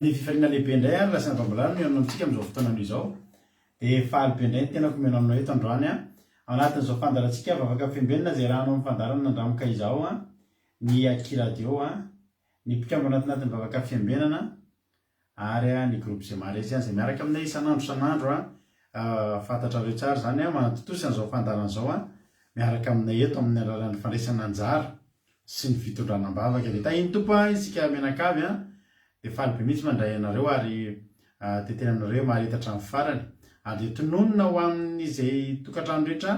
Ny fifaliana lehibe indray ary lasa Bambolana no mihaona amintsika amin'izao fotoana anio izao. Dia faly be indray ny tenako mihaona aminao eto androany an. Ao anatin'izao fandaharantsika Vavaka Fiambenana izay iarahanao amin'ny fandaharana Nandramoka izao an, ny Aky Radio an, ny mpikambana ato anatin'ny Vavaka Fiambenana ary ny groupe Zemaresy izay miaraka aminay isan'andro isan'andro an. Fantatrareo tsara izany an, manatontosa an'izao fandaharana izao an, miaraka aminay eto amin'ny alalan'ny fandraisana anjara sy ny fitondrana am-bavaka. Dia tahin'ny Tompo an isika mianakavy an, dia faly be mihitsy mandray anareo ary te teny aminareo hoe mahareta hatramin'ny farany. Ary dia tononina ho amin'izay tokantrano rehetra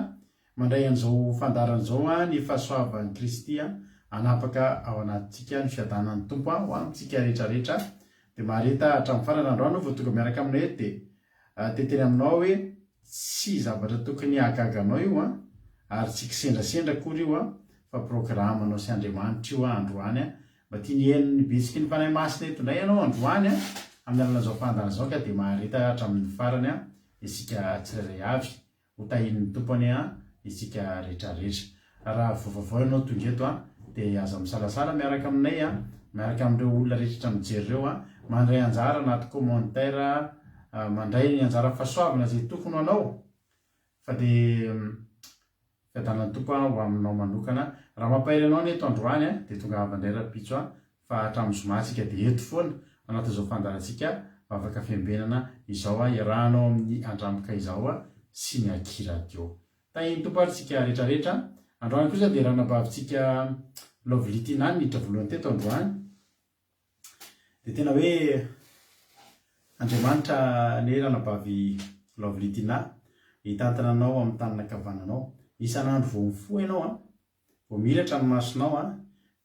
mandray an'izao fandaharana izao an ny fahasoavan'i Kristy an hanapaka ao anatintsika ny fiadanan'ny Tompo an ho amintsika rehetra rehetra. Dia mahareta hatramin'ny farany. Androany aho vao tonga miaraka aminay eto dia te teny aminao aho hoe Tsy zavatra tokony hahagaga anao io an, ary tsy kisendrasendra akory io an, fa programanao sy Andriamanitra io an, androany an, mba tiany heno ny bitsiky ny Fanahy Masina eto indray ianao androany an, amin'ny alalan'izao fandaharana izao ka dia mahareta hatramin'ny farany an, isika tsirairay avy, ho tahian'ny Tompo anie an, isika rehetra rehetra. Raha vao vaovao ianao tonga eto an, dia aza misalasala miaraka aminay an, miaraka amin'ireo olona rehetratra mijery ireo an, mandray anjara anaty commentaire, mandray ny anjara fahasoavana izay tokony ho anao, fa dia fiadanan'ny Tompo an ho aminao manokana. Raha mampahery anao ny eto androany an, dia tongava indray rahampitso an, fa hatramin'ny zoma tsika dia eto foana anatin'izao fandaharantsika vavaka fiambenana izao an, iarahanao amin'ny Andramoka izao an, sy ny Aky Radio. Tahin'ny Tompo ary tsika rehetra rehetra. Androany kosa dia ranabavintsika Lovely Tina no niditra voalohany teto androany. Dia tena hoe Andriamanitra anie ranabavy Lovely Tina hitantana anao amin'ny tanana ankavananao. Isan'andro vao mifoha ianao an, vao mihiratra ny masonao an,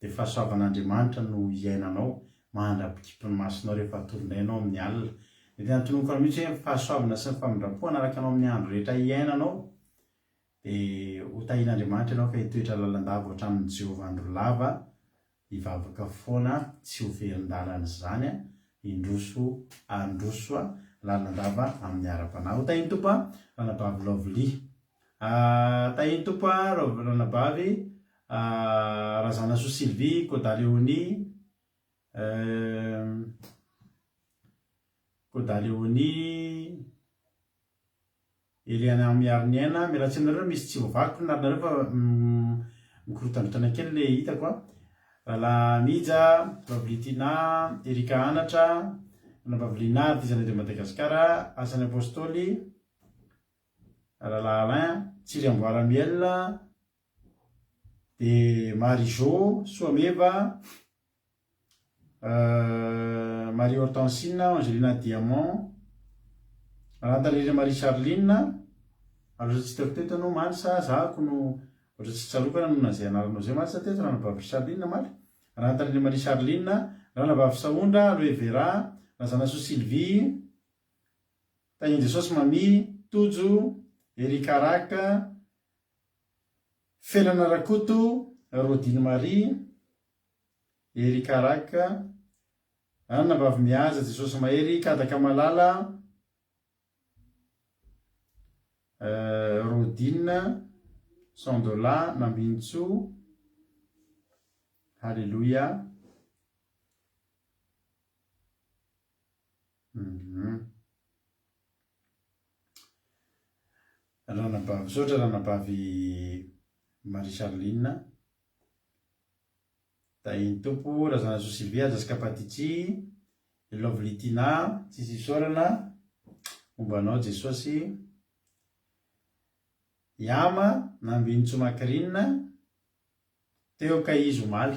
dia fahasoavan'Andriamanitra no iainanao mandra-pikipy ny masonao rehefa hatory indray ianao amin'ny alina. Dia tena tononiko anao mihitsy hoe ny fahasoavana sy ny famindram-po hanaraka anao amin'ny andro rehetra iainanao. Dia ho tahian'Andriamanitra ianao ka hitoetra lalandava ao an-tranon'i Jehovah andro lava, hivavaka foana, tsy ho verin-dalana izany, hindroso handroso lalandava amin'ny ara-panahy. Ho tahian'ny Tompo an, Ranabavy Lovely. Tahian'ny Tompo an, Ranabavy Razanasoa Sylvie, Koda Léonie, Koda Léonie, Eliana Miariniaina, miala tsiny aminareo misy tsy voavakiko ny anaranareo fa mikorotandrotana kely le hitako a. Rahalahy Mija, Lovely Tina, Erika Anatra, Ranabavy Lina, Artisanat de Madagascar, Asan'ny Apostoly, Rahalahy Alain, Tsiry Amboara Miel, de Marie Jo, Soameva, Marie Hortensine, Angelina Diamant, Rantarire Marie Charline, Aloha tsy hitako teto ianao omaly sa zahako no ohatra tsy tsaroako nanona izay anaranao izay omaly sa teto Ranabavy Charline omaly? Rantarire Marie Charline, Ranabavy Sahondra, Aloe Vera, Razanasoa Sylvie, Tahian'i Jesosy Mamie, Tojo, Eric Araka, Felana Rakoto, Rodine Marie, Eric Araka, Anna Vavimihaja, Jesosy Mahery, Kadaka Malala, Rodine, Sandola, Nambinintsoa, Haleloia. Ranabavy, misaotra ranabavy Marie Charline. Tahin'ny Tompo, Razanasoa Sylvia, Jessica Patici, Lovely Tina, tsisy isaorana, momba anao Jesosy. Yama, Nambinintsoa Macrine, Teo kay izy omaly.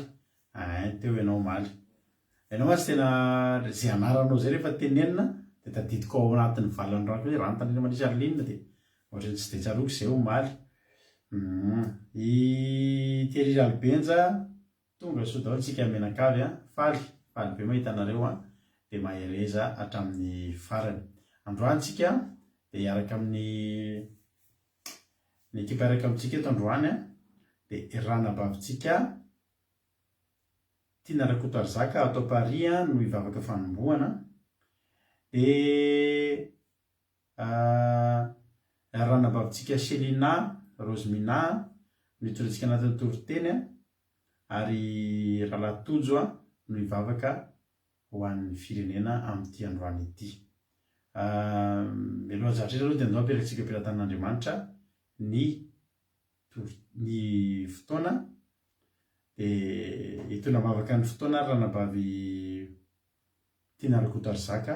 Ein, teo ianao omaly. Ianao mantsy tena izay anaranao izay rehefa tenenina dia tadidiko ao anatin'ny valan'ny rako hoe Rantanirina Marie Charline dia ohatran'ny tsy dia tsaroako izay omaly. Hum. I Thierry Ralibenja, tonga soa daholo tsika mianakavy an. Faly, faly be mahita anareo an. Dia mahereza hatramin'ny farany. Androany tsika dia hiaraka amin'ny Ny ekipa hiaraka amintsika eto androany dia ranabavintsika Tiana Rakotoarizaka ato Paris no hivavaka fanombohana. Dia ranabavintsika Chelina Rosemina no hitondra antsika anatin'ny toriteny ary Rahalahy Tojo no hivavaka. ho an'ny firenena amin'ity androany ity. Mialohan'ny zavatra rehetra aloha dia andao apetratsika eo am-pelatanan'Andriamanitra ny ny fotoana dia hitondra am-bavaka ny fotoana ary ranabavy Tiana Rakotoarizaka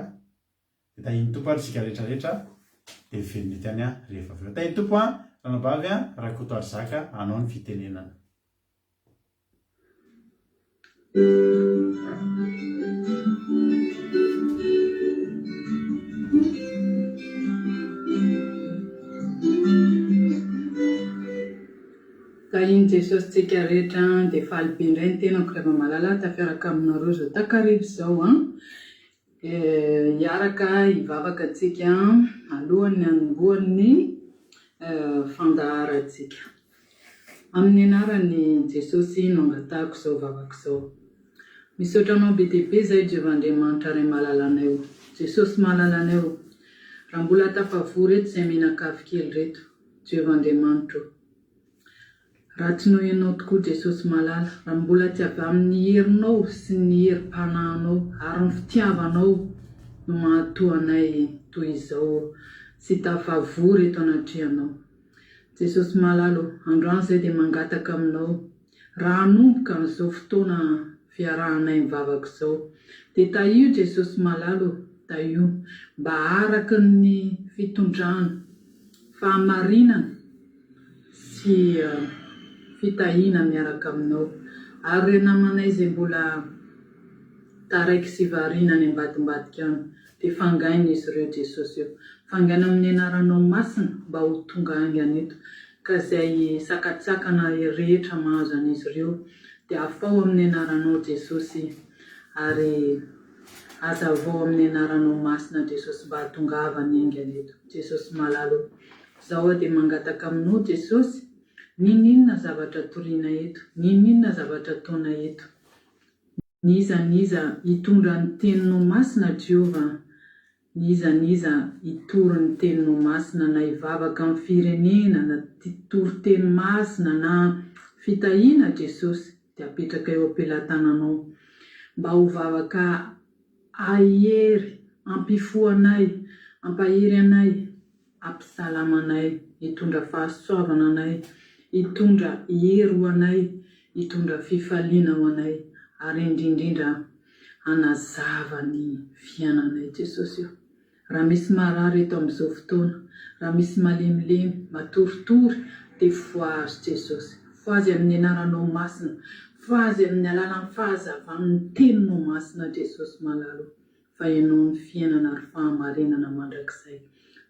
dia tahin'ny Tompo ary isika rehetra rehetra dia miverina eto ihany rehefa avy eo. Tahin'ny Tompo an, ranabavy Rakotoarizaka hanao ny fitenenana. Tahin'i Jesosy tsika rehetra an, dia faly be indray ny tenako ry hava-malala tafiaraka aminareo izao takariva izao an. Hiaraka hivavaka tsika alohan'ny hanombohan'ny fandaharantsika. Amin'ny anaran'i Jesosy no angatahako izao vavaka izao. Misaotra anao be dia be izahay Jehovah Andriamanitra Ray malalanay o. Jesosy malalanay o. Raha mbola tafavory eto izay mianakavy kely ireto. Jehovah Andriamanitro o. Raha tsy noho Ianao tokoa Jesosy malala, raha mbola tsy avy amin'ny herinao sy ny herim-panahinao ary ny fitiavanao no mahatoa anay toy izao sy tafavory eto anatrehanao. Jesosy malala o, androany izay dia mangataka aminao, raha hanomboka an'izao fotoana fiarahanay mivavaka izao, dia tahio Jesosy malala o, tahio mba araka ny fitondrana fahamarinana, sy fitahiana miaraka aminao. Ary ireo namanay izay mbola taraiky sy variana any ambadimbadika any dia fangaina izy ireo Jesosy o. Fangaina amin'ny anaranao masina mba ho tonga haingana eto. Ka izay sakatsakana rehetra mahazo an'izy ireo dia afaho amin'ny anaranao Jesosy ary hazavao amin'ny anaranao masina Jesosy mba hahatongavany haingana eto. Jesosy malala o. Zao aho dia mangataka aminao Jesosy, n'inon'inona zavatra toriana eto, n'inon'inona zavatra ataonay eto, n'iza n'iza hitondra ny teninao masina Jehovah, n'iza n'iza hitory ny teninao masina na hivavaka amin'ny firenena na hitory teny masina na fitahiana Jesosy dia apetraka eo am-pelatananao mba ho vavaka hahery hampifoha anay hampahery anay hampisalama anay, hitondra fahasoavana anay, hitondra hery ho anay, hitondra fifaliana ho anay, ary indrindrindra hanazava ny fiainanay. Jesosy o! Raha misy marary eto amin'izao fotoana, raha misy malemilemy, matoritory, dia fohazo Jesosy. Fohazy amin'ny anaranao masina, fohazy amin'ny alalan'ny fahazavan'ny teninao masina Jesosy malala o! fa Ianao no fiainana ary fahamarinana mandrakizay.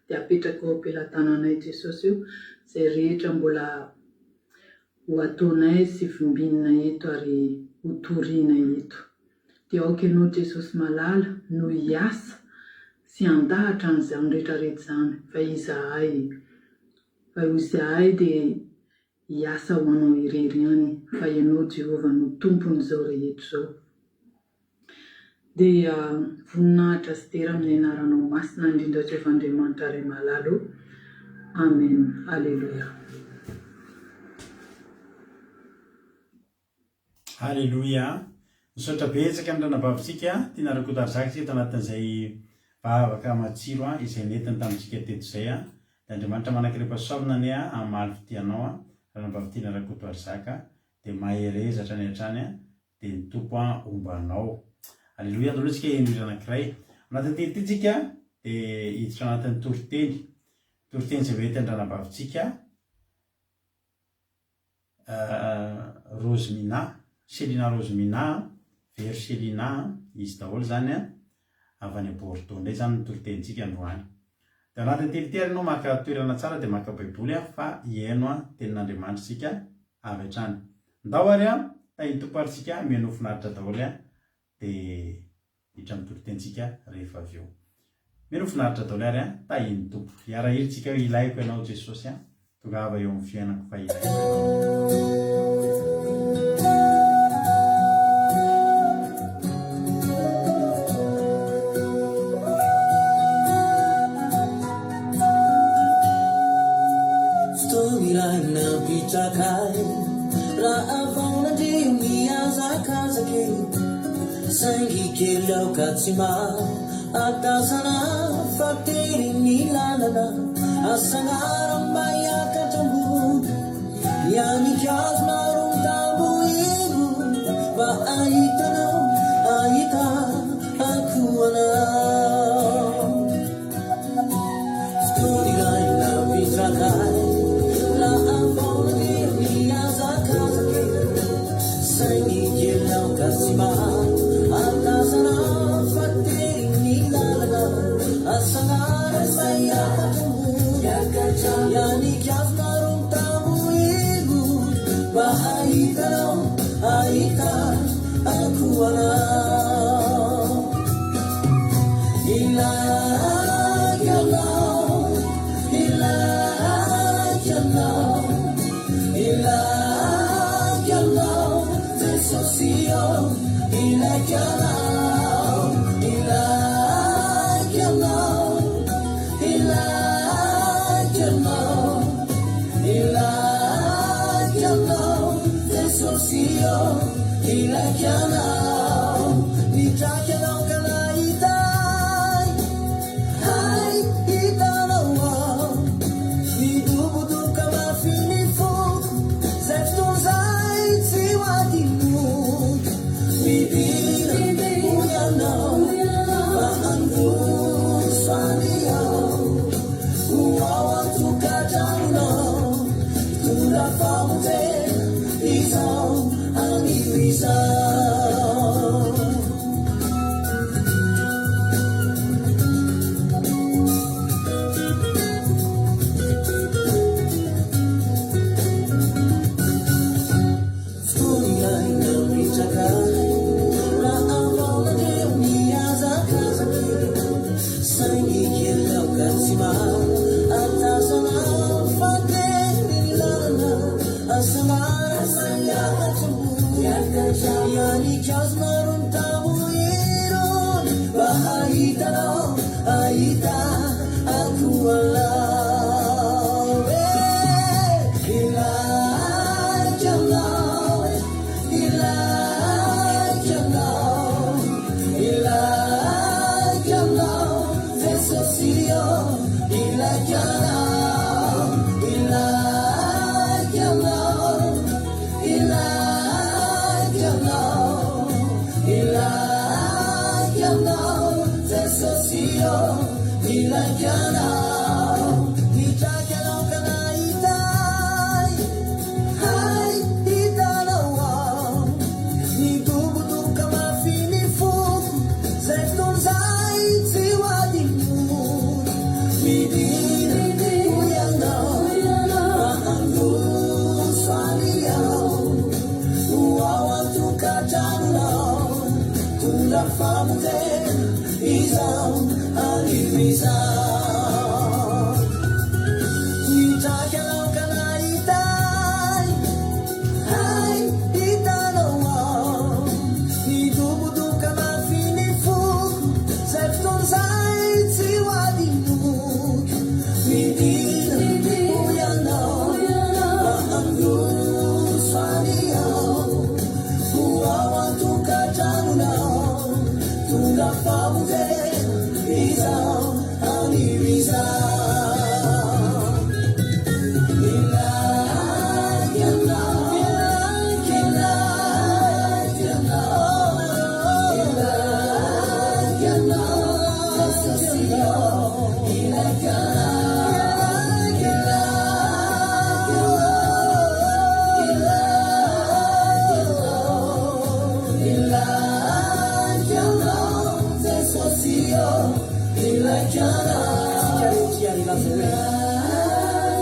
Dia apetraka eo am-pelatananay Jesosy o, izay rehetra mbola ho ataonay sy vimbinina eto ary ho toriana eto. Dia aoka Ianao Jesosy malala no hiasa sy handahatra an'izany rehetra rehetra izany fa izahay fa izahay dia hiasa ho Anao irery ihany fa Ianao Jehovah no Tompon'izao rehetra izao. Dia voninahitra sy dera amin'ny anaranao masina indrindra Jehovah Andriamanitra Ray malala o. Amen. Aleloia. Aleloia. Misaotra betsaka ny ranabavintsika Tiana Rakotarizaka isika tao anatin'izay vavaka matsiro izay nentiny tamintsika teto izay. Dia Andriamanitra manan-karem-pahasoavana anie hamaly fitia anao ranabavy Tiana Rakotoarizaka. Dia mahereza hatrany hatrany. Dia ny Tompo homba anao. Aleloia, andao aloha tsika heno hira anankiray. Anatin'ity hira ity tsika dia hiditra anatin'ny toriteny. Toriteny izay ho entin'ny ranabavintsika Rosemina, Selina Rosemina, Vero Selina, izy daholo izany an, avy any Bordeaux indray izany ny toritenintsika androany. Dia anatin'ity hira ity ary ianao maka toerana tsara dia maka baiboly fa hihaino tenin'Andriamanitra isika avy hatrany. Ndao ary an, tahin'ny Tompo ary tsika, mihainoa finaritra daholo an, dia hiditra amin'ny toritentsika rehefa avy eo. Mihainoa finaritra daholo ary an, tahin'ny Tompo. Hiara-hira tsika hoe ilaiko ianao Jesosy an, tongava eo amin'ny fiainako fa ilaiko ianao. Fotoana iray nampitraka ahy Raha vao nandre io nihazakazaka io. Saingy kely aoka tsy mahatazana fa tery ny lalana Asanara mba hiakatra ambony Ihany maro mitambohiro Mba ahitanao ahita ako anao Fotoana iray napitraka ahy Raha vao nandeha nihazakazaka Saingy kely aoka tsy mahatazana fa tery ny lalana Asanara mba hiakatra ambony Ihany maro mitambohiro Mba ahitanao ahita ako anao Ilaiko anao, ilaiko anao, ilaiko anao, Jesosy ô, ilaiko anao, ilaiko anao, ilaiko anao, ilaiko anao, Jesosy ô, ilaiko anao, nitraky anao ka nahita ahy, hay hitanao aho, nidobodoboka mafy ny foko, zay fotoana zay tsy ho adinoko, midina hoy ianao, fa handroso any aho, ho ao an-tokantranonao, hitondra famonjena izao anio izao. Fotoana iray napetraka ahy, raha vao nandeha nihazakazaka, saingy kely aoka tsy mahatazana fa tery ny lalana, asanara mba hiakatra ambony, ihany kazo maro mitambohiro, mba ahitanao ahita ako anao. Ilaiko anao, ilaiko anao, ilaiko anao, Jesosy ô, ilaiko anao, ilaiko anao, ilaiko anao, ilaiko anao, Jesosy ô, ilaiko anao, nitraky anao ka nahita ahy, hay hitanao aho, nidobodoboka mafy ny foko, zay fotoana zay tsy ho adinoko, midina hoy ianao, fa handroso any aho, ho ao an-tokantranonao, tondra famonjena izao anio izao. Nitraky anao ka nahita ahy, hay hitanao aho, nidobodoboka mafy ny foko, zay fotoana zay tsy ho adinoko, midina hoy ianao, fa handroso any aho, ho ao an-tokantranonao, tonga famonjena izao anio izao. Ilaiko anao, ilaiko anao, ilaiko anao, Jesosy ô, ilaiko anao, ilaiko anao, ilaiko anao, ilaiko anao, Jesosy ô, ilaiko anao. Tsika rehetra hiary hilaza hoe,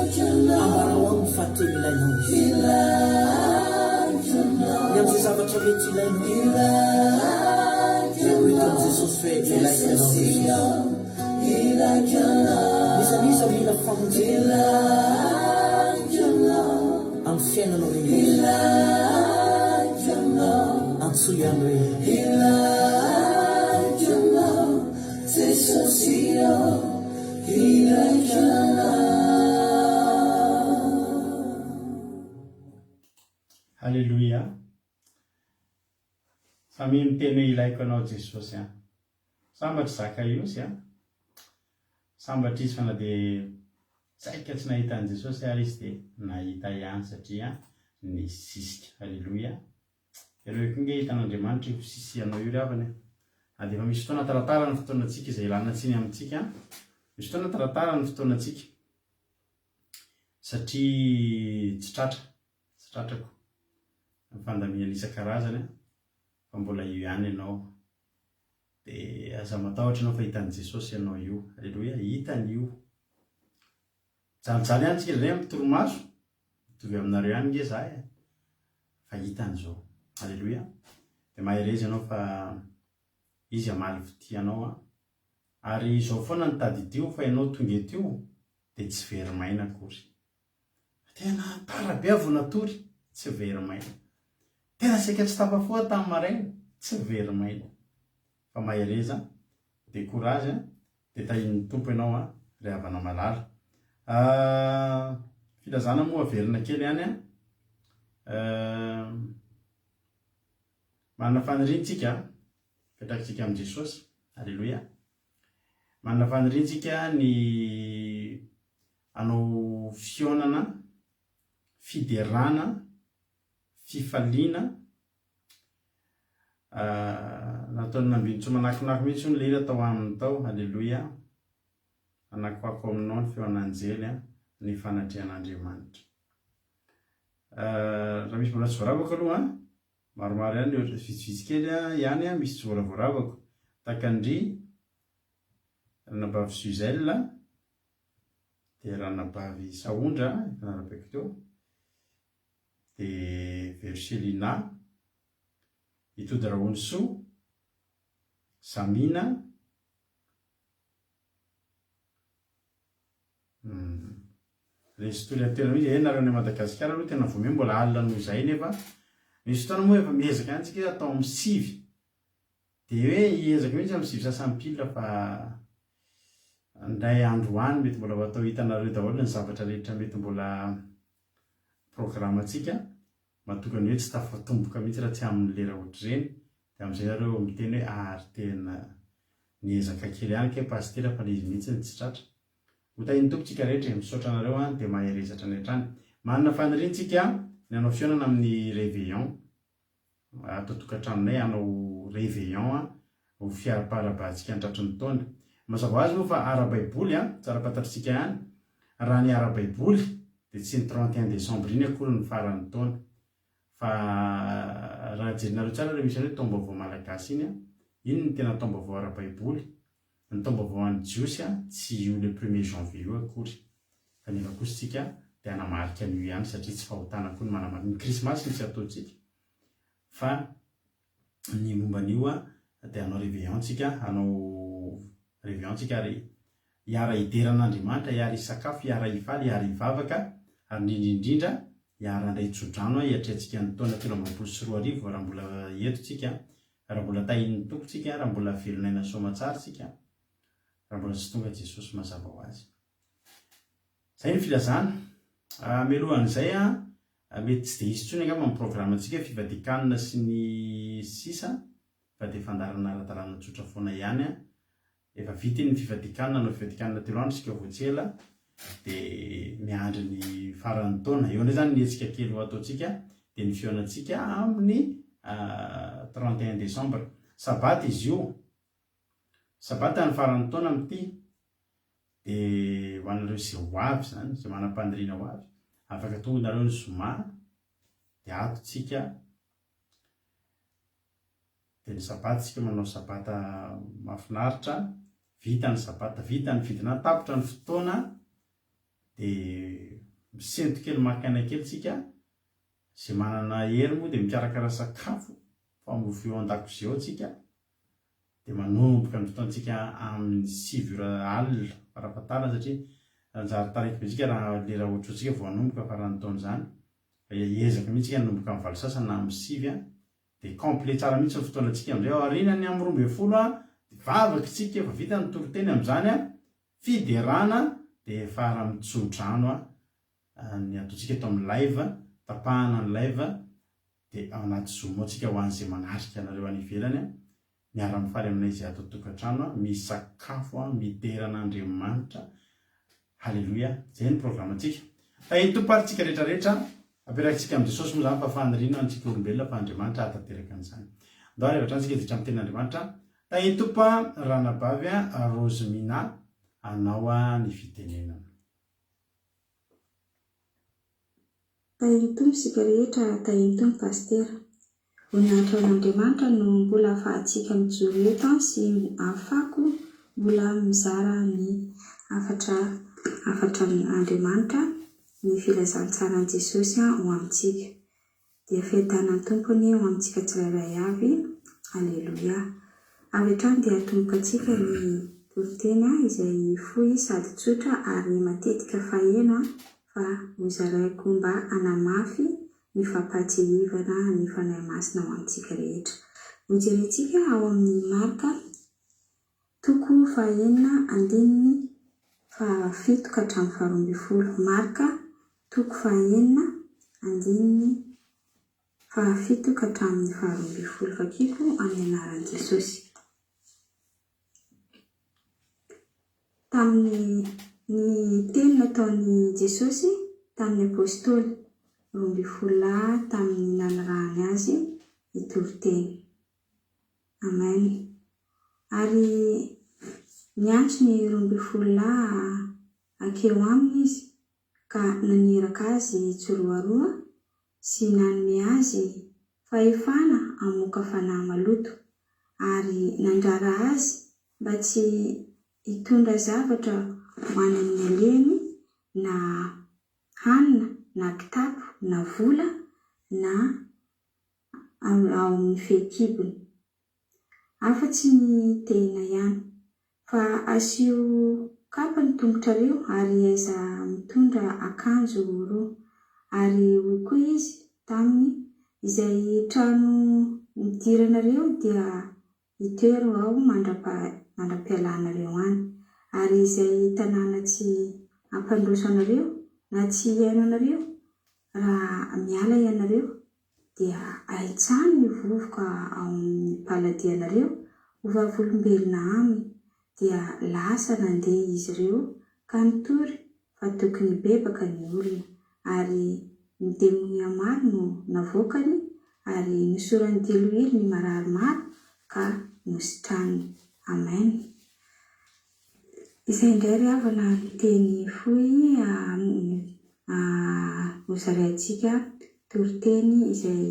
Ilaiko anao, Ambarao aminy fa tena ilainao izy. ilaiko anao, Ny amin'izay zavatra mety ilainao, ilaiko dia hoy tamin'i Jesosy hoe, Ilaiko ianao Jesosy Jesosy. ô, ilaiko anao, N'iza n'iza mila famonjena ilaiko anao, amin'ny fiainanao rehetra, ilaiko anao, antsoy ihany hoe, ilaiko anao, Jesosy ô, ilaiko anao. Haleloia. Samia miteny hoe ilaiko anao Jesosy a. Sambatra Zakaiosy a. Sambatra izy fa na dia saika tsy nahita an'i Jesosy ary izy dia nahita ihany satria nisisika. Aleloia. Ianao koa nge hitan'Andriamanitra io fisisihanao io ry havana e. Na dia efa misy fotoana taratara ny fotoanantsika izay ilana tsiny amintsika, misy fotoana taratara ny fotoanantsika satria tsy tratra, tsy tratrako ny fandaminana isan-karazany fa mbola io ihany ianao. Dia aza matahotra ianao fa hitan'i Jesosy ianao io. Aleloia, hitany io. Jalijaly ihany tsika indraindray amin'ny torimaso, mitovy aminareo ihany nge za e, fa hitany izao. Aleloia. Dia mahereza ianao fa Izy hamaly fitia anao an. Ary izao foana no tadidio fa ianao tonga eto io dia tsy very maina akory. Tena tara be aho vao natory, tsy very maina. Tena saika tsy tafafoha tamin'ny maraina, tsy very maina. Fa mahereza, dia courage, dia tahian'ny Tompo ianao an, ry havana malala. Filazana moa averina kely ihany an. Manana faniriana tsika, apetrakitsika amin'i Jesosy. Aleloia. Manana faniriana tsika ny hanao fihaonana, fiderana, fifaliana. Nataon'i Nambinintsoa manakonako mihitsy hono ilay hira tao aminy tao. Aleloia. Anakoako aminao ny feon'anjely, ny fanatrehan'Andriamanitra. Raha misy mbola tsy voaravako aloha an, maromaro ihany ny ohatra vitsivitsy kely ihany an, misy tsy mbola voaravako. Tahaka an-dry Ranabavy Suzelle, dia Ranabavy Sahondra, efa narabaiko teo, dia Veroselina, i Tody Rahonisoa, Samina, Resy tory tena mihitsy e, nareo any Madagasikara aloha tena vao mbola alina noho izay nefa misy fotoana moa efa miezaka ihany tsika atao amin'ny sivy dia hoe hiezaka mihitsy amin'ny sivy sasany pile fa indray andro any mety mbola ho atao hitanareo daholo ny zavatra rehetra mety mbola programme-ntsika Matoky ny hoe tsy tafatomboka mihitsy raha tsy amin'ny lera ohatr'ireny, dia amin'izay nareo miteny hoe ary tena niezaka kely ihany kay Pasitera fa le izy mihitsy no tsy tratra. Ho tahin'ny Tompo tsika rehetra e, misaotra anareo an, dia mahereza hatrany hatrany. Manana faniriana tsika ny hanao fihaonana amin'ny réveillon ato an-tokantranonay, hanao réveillon ho fiaraparabantsika ny tratry ny taona. Mazava ho azy moa fa ara-baiboly an, tsara fantatritsika ihany, raha ny ara-baiboly dia tsy ny 31 décembre iny akory ny faran'ny taona. Fa raha jerinareo tsara ilay misy an'io taom-baovao malagasy iny an, iny no tena taom-baovao ara-baiboly, ny taom-baovao an'ny jiosy an, tsy io le premier janvier io akory. Fa nefa kosa isika dia hanamarika an'io ihany satria tsy fahotana koa ny manamarika, ny krismasy no tsy ataontsika fa ny momba an'io dia hanao réveillon tsika, hanao réveillon tsika ary hiara hidera an'Andriamanitra, hiara hisakafo, hiara hifaly, hiara hivavaka ary indrindra indrindra hiara handray tsodrano hiatrehantsika ny taona 2023 raha mbola eto tsika, raha mbola tahian'ny Tompo tsika, raha mbola velon'aina soamatsara tsika, raha mbola tsy tonga Jesosy mazava ho azy. Zay ny filazana. Mialohan'izay mety tsy dia hisy intsony angamba ny programme-ntsika fivadikanina sy ny sisa fa dia fandaharana ara-dalàna tsotra foana ihany. Efa vita iny ny fivadikanina, nanao fivadikanina telo andro isika vao tsy ela dia miandry ny faran'ny taona. Eo indray izany ny hetsika kely ho ataontsika dia ny fihaonantsika amin'ny 31 décembre. Sabata izy io. Sabata ny faran'ny taona amin'ity. Dia ho anareo izay ho avy izany, izay manam-paniriana ho avy, afaka tonga nareo ny zoma, dia ato tsika, dia ny sabata tsika manao sabata mahafinaritra, vita ny sabata, vita ny fidinana, tapitra ny fotoana, dia misento kely maka aina kely tsika, izay manana hery moa dia mikarakara sakafo, fa miovy eo an-dakozia ao tsika, dia manomboka ny fotoantsika amin'ny sivy ora alina farafahatarany satria nanjary taraiky be tsika raha lera ohatrohatr'tsika vao hanomboka faran'ny taona izany fa hiezaka mihitsy tsika hanomboka amin'ny valo sasany na amin'ny sivy an dia complet tsara mihitsy ny fotoanantsika amin'izay aorianan'ny amin'ny 12 an dia vavaka tsika efa vita ny toriteny amin'izany an fiderana dia efa ara mitso-drano an ny ataontsika eto amin'ny live tapahana ny live. Dia ao anaty Zoom ao tsika ho an'izay manatrika anareo any ivelany an, miara-mifaly aminay izay ato an-tokantrano an, misakafo an, midera an'Andriamanitra. Haleloia. Izay ny programantsika. Tahin'ny Tompo ary tsika rehetra rehetra. Aperakitsika amin'i Jesosy moa izany fa faniriana antsika olombelona fa Andriamanitra hahatanteraka an'izany. Ndao ary avy hatrany tsika hiditra amin'ny tenin'Andriamanitra. Tahin'ny Tompo an, ranabavy an, Rosemina, anao an ny fitenenana. Tahin'ny Tompo isika rehetra Tahin'ny Tompo Pasitera. Voninahitra ho an'Andriamanitra no mbola afahantsika mijoro eto an sy ahafako mbola mizara ny hafatra hafatra Andriamanitra ny filazantsaran'i Jesosy ho amintsika. Dia fiadanan'ny Tompo anie ho amintsika tsirairay avy. Aleloia. Avy hatrany dia atombokantsika ny toriteny izay fohy sady tsotra ary matetika faheno fa hozaraiko mba hanamafy ny fampahatsiahivana ny Fanahy Masina ho amintsika rehetra. Hojerentsika ao amin'ny Marka toko fahaenina andininy fahafito ka hatramin'ny faharoambinifolo. Marka toko fahaenina andininy fahafito ka hatramin'ny faharoambinifolo. Vakiko amin'ny anaran'i Jesosy. Tamin'ny ny teny nataon'i Jesosy tamin'ny Apostoly 12 lahy tamin'ny nanirahany azy hitory teny. Amen. Ary niantso ny 12 lahy hankeo aminy izy ka naniraka azy tsiroaroa sy nanome azy fahefana hamoaka fanahy maloto, ary nandrara azy mba tsy hitondra zavatra ho any amin'ny alehany na hanina na kitapo na vola na ao amin'ny fehikibony. Afa-tsy ny tehina ihany. Fa asio kapa ny tongotrareo ary aiza mitondra akanjo roa. Ary hoy koa izy taminy, Izay trano nidiranareo dia hitoero ao mandra-pialanareo any. Ary izay tanàna tsy hampandroso anareo na tsy hihaino anareo, raha miala ianareo, dia ahitsano ny vovoka ao amin'ny paladianareo ho vavolombelona aminy, dia lasa nandeha izy ireo ka nitory fa tokony hibebaka ny olona, ary ny demonia maro no navoakany, ary nosorany diloilo ny marary maro ka nositraniny. Amen. Izay indray ry havana ny teny fohy hozaraintsika toriteny izay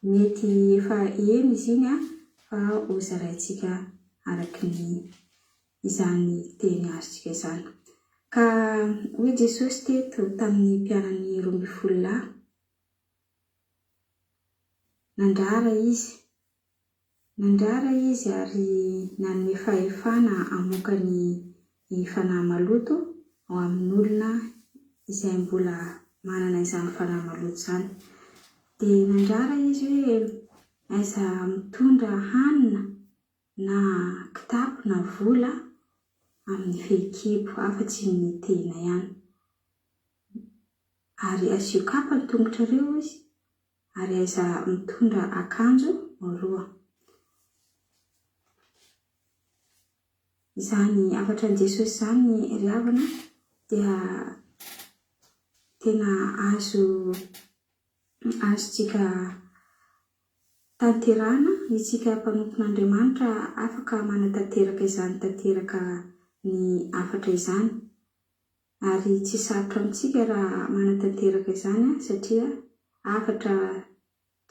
mety efa heno izy iny fa hozaraintsika araka ny izany teny azontsika izany. Ka hoy Jesosy teto tamin'ny mpianany 12 lahy, nandrara izy Nandrara izy ary nanome fahefana hamoaka ny fanahy maloto ao amin'olona izay mbola manana izany fanahy maloto izany. Dia nandrara izy hoe aiza mitondra hanina na kitapo na vola amin'ny fehikibo afa-tsy ny tehina ihany. Ary asio kapa ny tongotrareo izy Ary aiza mitondra akanjo roa. Izany hafatra an'i Jesosy izany ry havana dia tena azo azontsika tanterahana, isika mpanompon'Andriamanitra afaka manatanteraka izany tanteraka ny hafatra izany. Ary tsy sarotra amintsika raha manatanteraka izany satria hafatra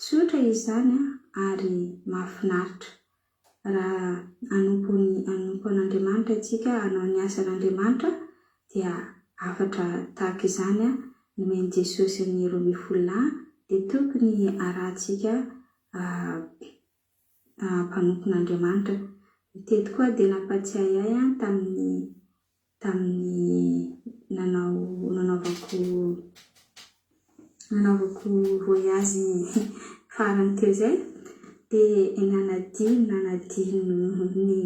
tsotra izany ary mahafinaritra. Raha hanompo ny hanompo an'Andriamanitra isika, hanao ny asan'Andriamanitra dia hafatra tahaka izany nomen'i Jesosy an'ny 12 lahy dia tokony harahantsika mpanompon'Andriamanitra. Ny teto koa dia nampatsiahy ahy tamin'ny tamin'ny nanao nanaovako nanaovako voyage farany teo izay dia nanadino nanadino ny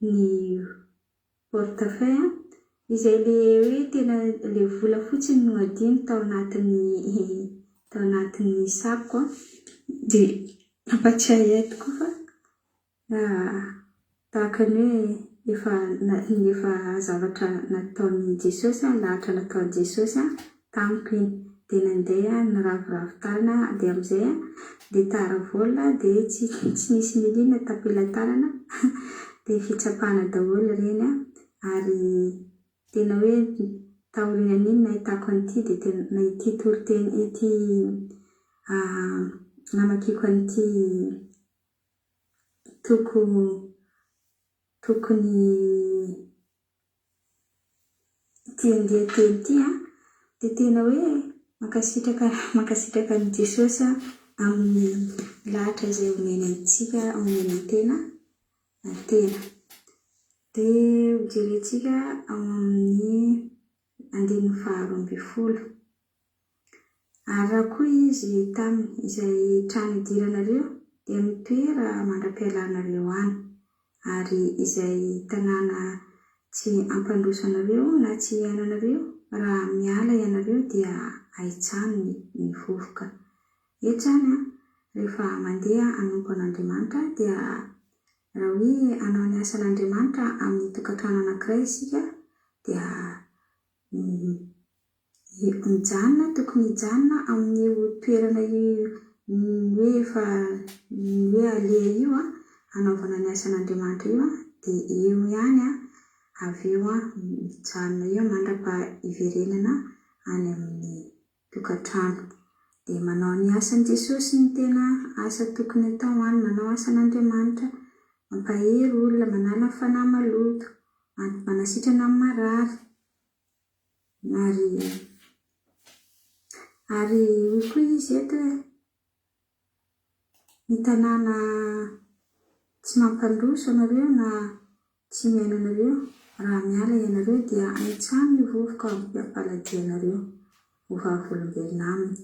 ny portefeuille izay le hoe tena le vola fotsiny no adino tao anatin'ny. Tao anatin'ny sariko dia nampatsiahy ahy tokoa fa tahaka ny hoe efa efa zavatra nataon'i Jesosy, lahatra nataon'i Jesosy tamiko iny. Dia nandeha niraviravy tanana dia amin'izay dia tara vol dia tsy tsy nisy nilina tam-pelatanana dia fitsapana daholo ireny ary Tena hoe taorian'iny nahitako an'ity dia tena ity toriteny ity namakiako an'ity toko tokony ity andian-teny ity an, dia tena hoe mankasitraka mankasitraka an'i Jesosy aho amin'ny lahatra izay omeny antsika omeny ny tena tena. Dia hojerentsika ao amin'ny andininy faharoa ambin'ny folo. Ary raha koa izy taminy, Izay trano idiranareo, dia mitoera mandra-pialanareo any, ary izay tanàna tsy hampandroso anareo na tsy hihaino anareo, raha miala ianareo dia ahitsano ny vovoka. Eto izany, rehefa mandeha hanompo an'Andriamanitra dia Raha hoe hanao ny asan'Andriamanitra amin'ny tokantrano anankiray isika dia mijanona, tokony hijanona amin'io toerana io hoe efa ny hoe aleha io hanaovana ny asan'Andriamanitra io dia eo ihany avy eo mijanona eo mandrapaha hiverenana any amin'ny tokantrano. Dia manao ny asan'i Jesosy ny tena asa tokony atao any, manao asan'Andriamanitra, mampahery olona, manala ny fanahy maloto, manasitrana ny marary. Ary ary hoy koa izy eto hoe ny tanàna tsy mampandroso anareo na tsy mihaino anareo, raha miala ianareo dia ahitsano ny vovoka am-paladianareo ho vavolombelona aminy.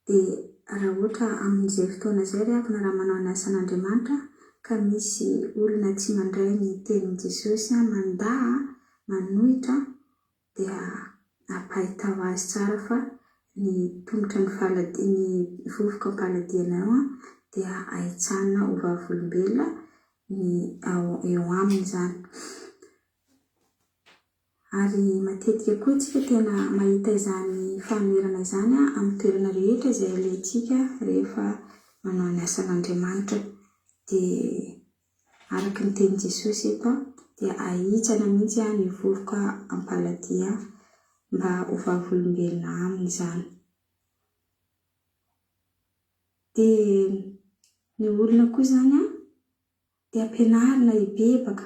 Dia raha ohatra amin'izay fotoana izay ry havana raha manao ny asan'Andriamanitra ka misy olona tsy mandray ny tenin'i Jesosy, mandà, manohitra, dia ampahitao azy tsara fa ny tongotra ny faladia, ny vovoka am-paladianao dia ahitsanina ho vavolombelona ny ao eo aminy izany. Ary matetika koa isika tena mahita izany fanoherana izany amin'ny toerana rehetra izay alehantsika rehefa manao ny asan'Andriamanitra. Dia araka ny tenin'i Jesosy eto dia ahitsana mihitsy ny vovoka am-paladia mba ho vavolombelona aminy izany. Dia ny olona koa izany dia ampianarina hibebaka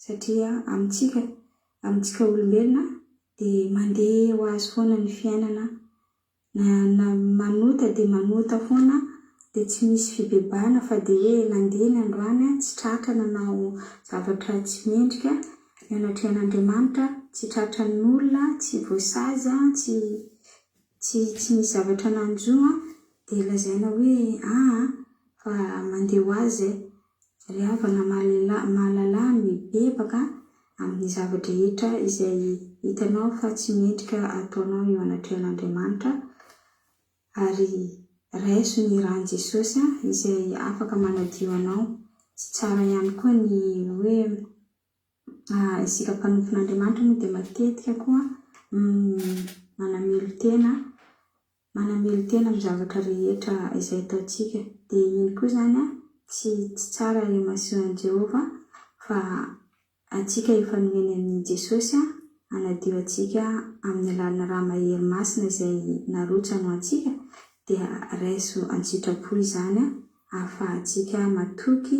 satria amintsika, amintsika olombelona dia mandeha ho azy foana ny fiainana Na na manota dia manota foana dia tsy misy fibebahana fa dia hoe nandeha ny androany aho tsy tratra nanao zavatra tsy mendrika eo anatrehan'Andriamanitra, tsy tratran'olona, tsy voasazy aho, tsy tsy tsy nisy zavatra nanjo aho dia lazaina hoe aa fa mandeha ho azy izay. Ry havana mahalala mibebaka amin'ny zava-drehetra izay hitanao fa tsy mendrika ataonao eo anatrehan'Andriamanitra ary raiso ny ran'i Jesosy izay afaka manadio anao. Tsy tsara ihany koa ny hoe isika mpanompon'Andriamanitra moa dia matetika koa manamelo-tena Manamelo-tena amin'ny zavatra rehetra izay ataontsika. Dia iny koa izany tsy tsy tsara eo imason'i Jehovah fa antsika efa nomeny an'i Jesosy hanadio antsika amin'ny alalan'ny rà mahery masina izay narotsany ho antsika dia raiso an-tsitrapo izany ahafahantsika matoky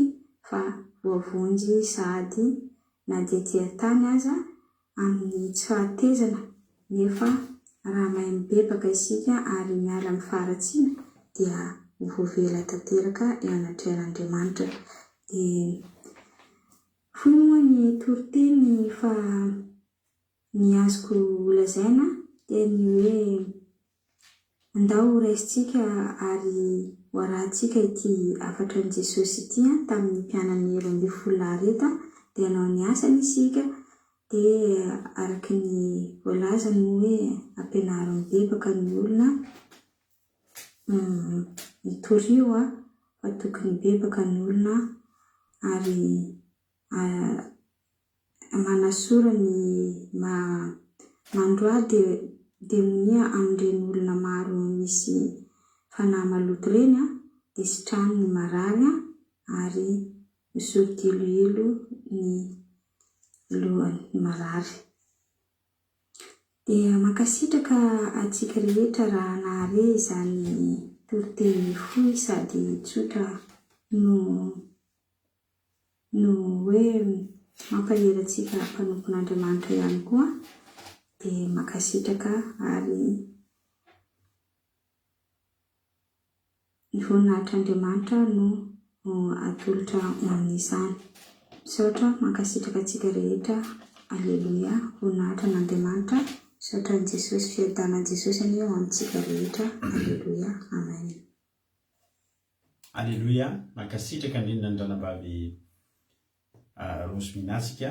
fa voavonjy sahady na dia ety an-tany aza amin'ny tsy fahatezana nefa raha mahay mibebaka isika ary miala amin'ny faharatsiana dia ho voavela tanteraka eo anatrehan'Andriamanitra. Dia fohy moa ny toriteny fa ny azoko holazaina dia ny hoe Andao ho raisintsika ary ho arahantsika ity hafatra an'i Jesosy ity tamin'ny mpianany 12 lahy ireto, dia hanao ny asany isika, dia araka ny voalazany moa hoe ampianaro mibebaka ny olona. Mitorio fa tokony hibebaka ny olona ary manasora ny mandroaha demonia amin'ireny olona maro misy fanahy maloto ireny dia sitrano ny marary ary misoro diloilo ny lohan'ny marary. Dia mankasitraka antsika rehetra raha nahare izany toriteny fohy sady tsotra no no hoe mampahery antsika mpanompon'Andriamanitra ihany koa dia mankasitraka ary Ny voninahitr'Andriamanitra no atolotra ho amin'izany. Misaotra, mankasitraka antsika rehetra. Aleloia, voninahitra an'Andriamanitra. Misaotra an'i Jesosy, fiadanan'i Jesosy anie ho amintsika rehetra. Aleloia, amen. Aleloia, mankasitraka indrindra ny ranabavy Rose Minasika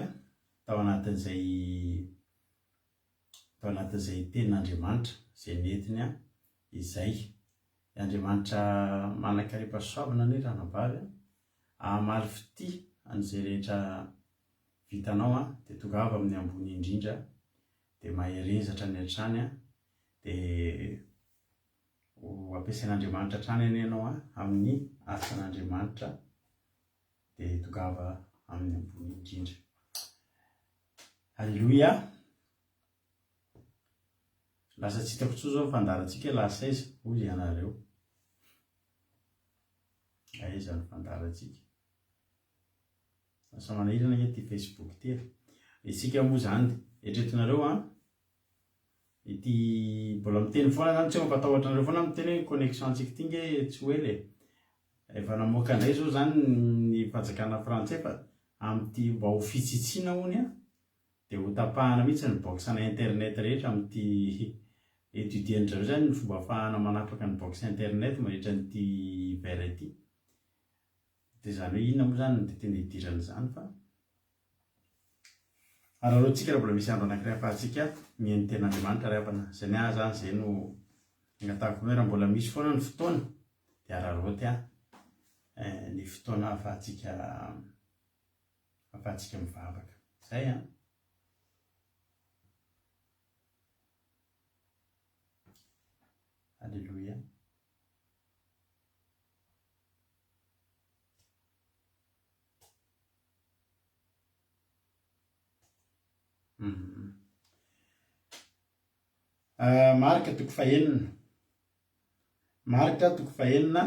tao anatin'izay tao anatin'izay tenin'Andriamanitra izay nentiny izay. Andriamanitra manan-karem-pahasoavana anie ranabavy a! Hamaly fitia an'izay rehetra vitanao a, dia tongava amin'ny ambony indrindra, dia mahereza hatrany hatrany a, dia ho ampiasain'Andriamanitra hatrany anie ianao a, amin'ny asan'Andriamanitra, dia tongava amin'ny ambony indrindra. Aleloia! Lasa tsy hitako intsony izao ny fandaharantsika hoe lasa aiza hoy ianareo. Aiza ny fandaharantsika? Lasa manahirana ange ity Facebook ity e. Isika moa izany, eritreretinareo an, ity mbola miteny foana izany, tsy hoe mampatahotra anareo foana miteny hoe connexion antsika ity nge tsy ho ela e. Efa namoaka indray izao izany ny fanjakana frantsay fa amin'ity mba ho fitsitsiana hono an, Dia ho tapahana mihitsy ny box ana internet rehetra amin'ity étudier-ndry zareo izany ny fomba ahafahana manapaka ny box internet mandritra an'ity hiver ity. Dia izany hoe inona moa izany no dia tena idiran'izany fa araraotintsika raha mbola misy andro anankiray ahafahantsika mihaino ny tenin'Andriamanitra ry havana. Izay ny ahy izany izay no angatahako hoe raha mbola misy foana ny fotoana dia araraoty ny fotoana ahafahantsika afahantsika mivavaka. Zay an. Alléluia. Mm. Uh, Marka toko fahenina. Marka toko fahenina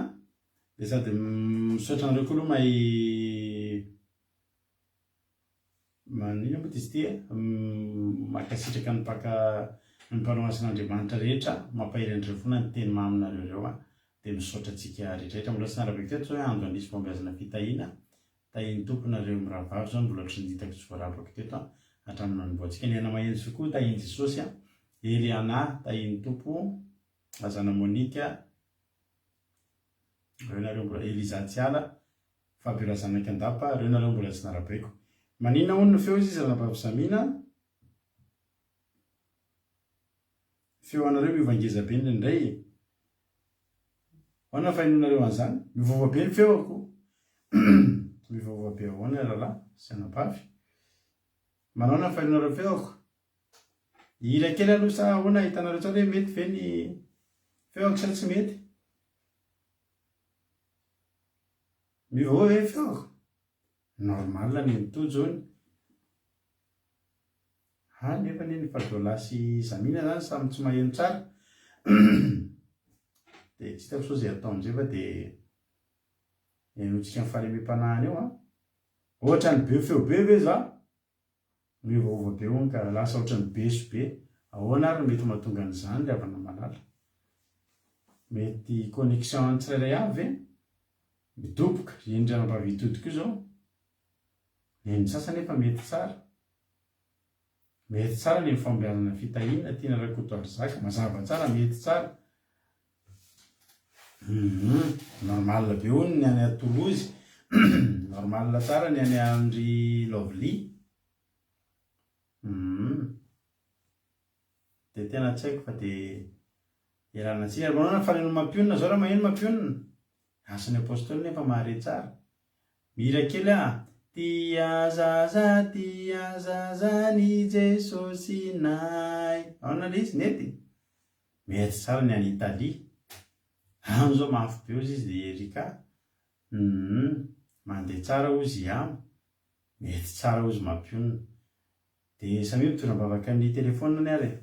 dia sady misaotra anareo koa aloha mahay manina moa izy ity e mankasitraka ny mpaka ny mpanao asan'Andriamanitra rehetra mampahery anareo foana ny teny maminareo ireo a dia misaotra antsika rehetra rehetra mbola tsy narabeko teto zao hoe andro anisy fahombiazana fitahiana tahin'ny Tompo nareo mirahavavy zao mbola ohatran'ny hitako tsy voarabako teto a hatramin'ny nanombohantsika ny aina maheno soa koa tahin'i Jesosy a Eliana tahin'ny Tompo Razana Monica, reo nareo mbola, Eliza Tsiala, Fabiola Zanak'i Andapa, reo nareo mbola tsy narabaiko. Maninona hono ny feo izy izy ranabavy Samina? Feo anareo miova ngeza be indraindray e. Ahoana fahenoanareo an'izany? Miovaova be ny feoko. Miovaova be ahoana rahalahy sy anabavy? Manaona ny fahenoanareo feoko? Hihira kely aloha sa ahoana hitanareo tsara hoe mety ve ny feoko sa tsy mety? Miovaova ve ny feoko? Normal ny an'i Tojo hono. Ha nefa anie ny Fabiola sy Zamina zany samy tsy maheno tsara. Dia tsy hitako sao izay atao amin'izay fa dia henointsika ny fahalemem-panahiny eo an. Ohatran'ny be feo be ve za? Miovaova be hono ka lasa ohatran'ny beso be. Ahoana ary no mety mahatonga an'izany ry havana malala? Mety connexion an'ny tsirairay avy ve? Midoboka, iny ranabavy hitodika io zao. Ny sasany efa mety tsara. Mety tsara ny fahombiazana fitahiana Tiana Rakotoarizaka, mazava tsara, mety tsara. Hum, normal be hono ny any à Toulouse. Normal tsara ny any amin-dry Lovely. Hum. Dia tena tsy haiko fa dia. Ialana tsiny ary manaona ny faneno mampionona zao raha maheno mampionona. Asan'ny Apostoly nefa mahare tsara. Mihira kely ah. Tia zaza tia zaza ny Jesosinay. Ahoana le izy? Nety? Mety tsara ny any Italie. Any zao mafy be ozy izy le Erika. Humm. Mandeha tsara ozy i Amo. Mety tsara ozy mampionona. Dia samia mitondra am-bavaka ny telephone-ny ary e.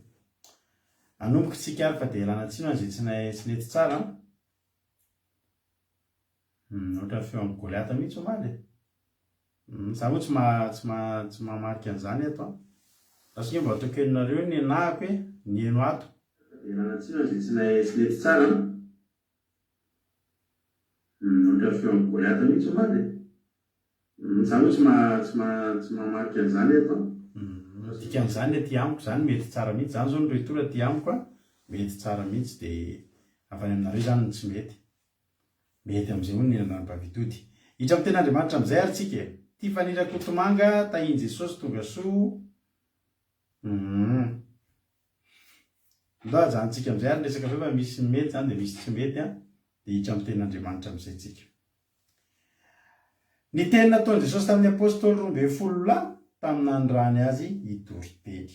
Anomboka tsika ary fa dia ialana tsiny ho an'izay tsy tsy nety tsara an. Humm ohatran'ny feo an'i Goliata mihitsy omaly e. Humm za moa tsy ma tsy ma tsy mahamarika an'izany eto an. Lasa nge mba ataoko henonareo ny nenahako e, ny heno ato. Fa dia ialana tsiny ho an'izay tsy tsy nety tsara an. Humm ohatran'ny feo an'i Goliata mihitsy omaly e. Humm za moa tsy ma tsy ma tsy mahamarika an'izany eto an. Humm dikan'izany aty amiko izany mety tsara mihitsy, zany zao ny retour aty amiko an, mety tsara mihitsy de avy any aminareo izany no tsy mety. Mety amin'izay hono ny ananan'i Bavitody. Hiditra amin'ny tenin'Andriamanitra amin'izay ary tsika e. Tiffany Rakotomanga, Tahin'i Jesosy tonga soa. Humm. Ndao ajanontsika amin'izay ary ny resaka avy eo fa misy mety izany dia misy tsy mety an, dia hiditra amin'ny tenin'Andriamanitra amin'izay tsika. Ny teny nataon'i Jesosy tamin'ny Apostoly 12 lahy tamin'ny nanirahany azy hitory teny.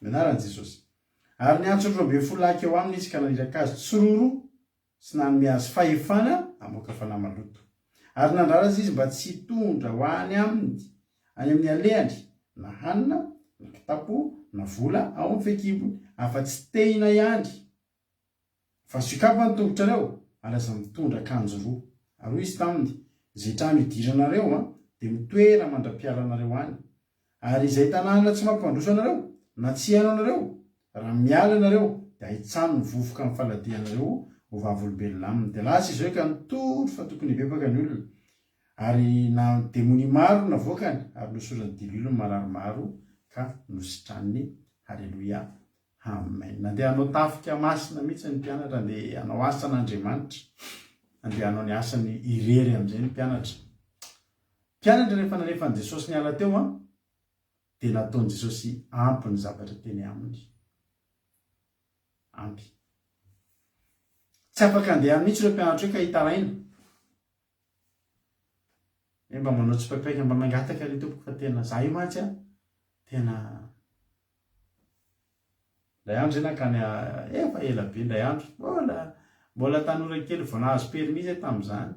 Ny anaran'i Jesosy. Ary niantso ny 12 lahy hankeo aminy izy ka naniraka azy tsiroaroa sy nanome azy fahefana hamoaka fanahy maloto. Ary nandrara azy izy mba tsy hitondra ho any aminy, any amin'ny alehany, na hanina, na kitapo, na vola ao amin'ny fehikibony, afa-tsy tehina ihany. Fa sokafo ny tongotrareo, ary aza mitondra akanjo roa. Ary hoy izy taminy, Izay trano idiranareo, dia mitoera mandra-pialanareo any. Ary izay tanàna tsy mampandroso anareo, na tsy hihaino anareo, raha miala ianareo, dia ahitsano ny vovoka amin'ny faladianareo ho vavolombelona aminy. Dia lasa izy ireo ka nitory fa tokony hibebaka ny olona. Ary na demonia maro no navoakany, ary nosorany diloilo ny marary maro ka nositraniny. Haleloia. Amen. Nandeha hanao tafika masina mihitsy ny mpianatra, andeha hanao asan'Andriamanitra, andeha hanao ny asany irery amin'izay ny mpianatra. Mpianatra rehefa nalefan'i Jesosy niala teo an, dia nataon'i Jesosy ampy ny zavatra teny aminy. Ampy. Tsy afaka handeha mihitsy ireo mpianatra ireo ka hitaraina. Hoe mba manao tsipaipaika, mba mangataka ry tompoko fa tena za io mantsy an, tena Indray andro zay nankany efa ela be indray andro, mbola mbola tanora kely vao nahazo permis zay tamin'izany.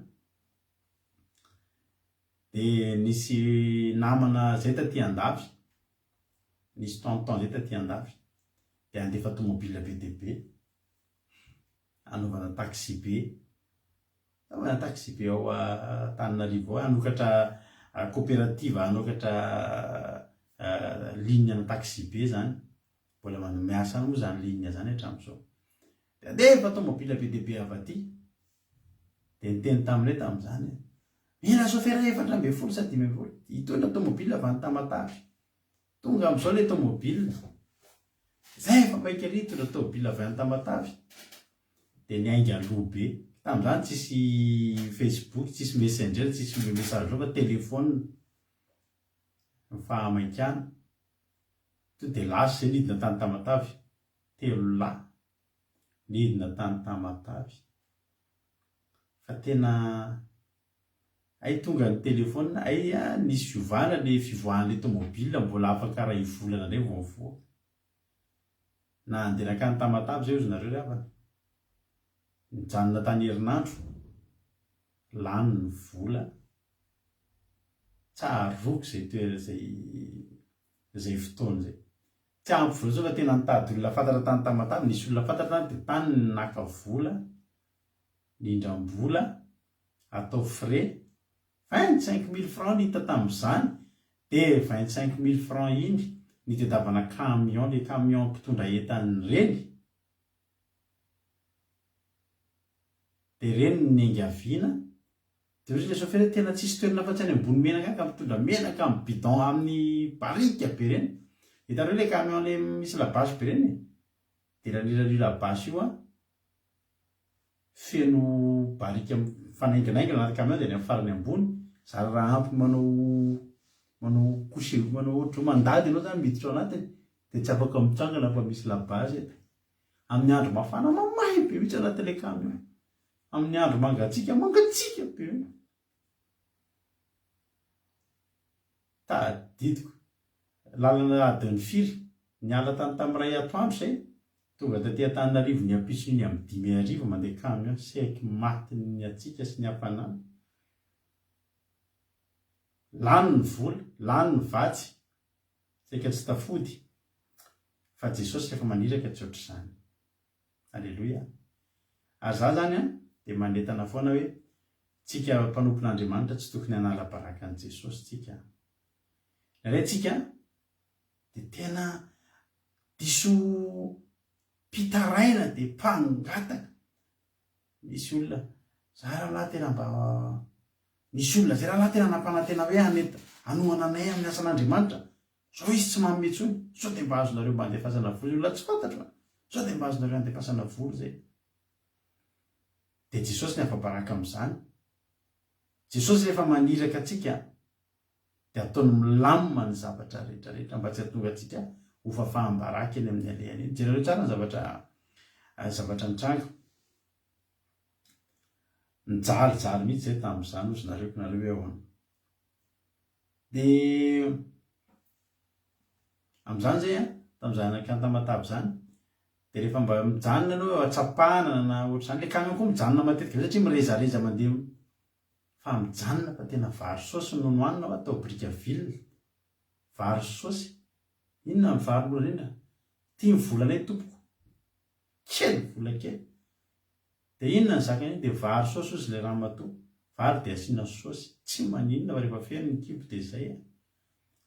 Dia nisy namana zay taty andafy, nisy tonton zay taty andafy, dia handefa tomobile be dia be, hanaovana taxi be, hanaovana taxi be ao Antananarivo ao, hanokatra coopérative, hanokatra ligne ana taxi be zany, mbola miasa any moa zany ligne zany hatramin'izao. Dia handefa tomobile be dia be avy aty. Dia niteny taminay tamin'izany hoe, Mila sofera 14 sa 15 hitondra tomobile avy any Tamatave. Tonga amin'izao ilay tomobile. Izay efa maika ery hitondra tomobile avy any Tamatave. Dia niainga aloha be. Tamin'izany tsisy Facebook, tsisy Messenger, tsisy message fa téléphone. Ny fahamaikana. Tonga dia lasa izay nidina tany Tamatave. Telo lahy. Nidina tany Tamatave. Fa tena hay tonga ny téléphone, hay nisy fiovana le fivoahan'le tomobile mbola afaka iray volana indray vao mivoaka. Na handeha nankany Tamatave zay ozy nareo ry havana. Nijanona tany herinandro, lany ny vola, tsaroako izay toerana izay izay fotoana izay. Tsy ampy vola intsony fa tena nitady olona fantatra tany Tamatave, nisy olona fantatra tany dia tany no naka vola, nindram-bola, atao frais, 25 mille francs no hita tamin'izany, dia 25 mille francs iny nitadiavana camion, le camion mpitondra entana ireny, dia ireny no niangaviana, Dia hoy ilay chauffeur hoe tena tsisy toerana afa-tsy any ambony menaka any ka mitondra menaka amin'ny bidon amin'ny barika be ireny. Hitanareo ilay camion ilay misy labasy be ireny e? Dia nalira an'io labasy io an, feno barika mifanainginaingina anaty camion dia any amin'ny farany ambony, zara raha ampy manao manao coucher manao ohatran'ny hoe mandady ianao izany miditra ao anatiny dia tsy afaka mitsangana fa misy labasy eto. Amin'ny andro mafana mamay. be mihitsy anatin'ilay camion. Amin'ny andro mangatsiaka, mangatsiaka be. Tadidiko. Lalana adiny firy? Niala tany tamin'ny iray atoandro izay, tonga taty Antananarivo ny ampitson'iny amin'ny 5 hariva mandeha camion, saiky matin'ny hatsiaka sy ny hafanana. Lany ny vola, lany ny vatsy, saika tsy tafody, fa Jesosy rehefa maniraka tsy ohatr'izany. Aleloia. Ary za zany an, dia manentana foana hoe, tsika mpanompon'Andriamanitra tsy tokony hanala baraka an'i Jesosy tsika. Indraindray tsika dia tena diso mpitaraina dia mpangataka. Misy olona, za rahalahy tena mba, nisy olona zay rahalahy tena nampanantena hoe hanenta, hanohana anay amin'ny asan'Andriamanitra. Zao izy tsy manome intsony, sao dia mba azonareo mba andefasana vola, olona tsy fantatro an! Sao dia mba azonareo andefasana vola zay. Dia Jesosy ny afa-baraka amin'izany. Jesosy rehefa maniraka antsika dia ataony milamina ny zavatra rehetra rehetra mba tsy hahatonga antsika ho fafaham-baraka eny amin'ny alehany eny. Jereo tsara ny zavatra zavatra nitranga. Nijalijaly mihitsy zay tamin'izany ozy nareo ko nareo hoe ahoana. Dia amin'izany zay an, tamin'izany nankany Tamatave izany, dia rehefa mba mijanona ianao eo an-tsapana na ohatr'izany, ilay camion koa mijanona matetika be satria mirezareza mandeha fa mijanona fa tena vary saosy no nohanina hoa tao Brickaville, vary saosy, inona ny vary mora indrindra? Ity ny volanay tompoko, kely vola kely. Dia inona ny zakany iny? Dia vary saosy ozy ilay ramatoa, vary dia asiana saosy, tsy maninona fa rehefa feno ny kibo dia izay e!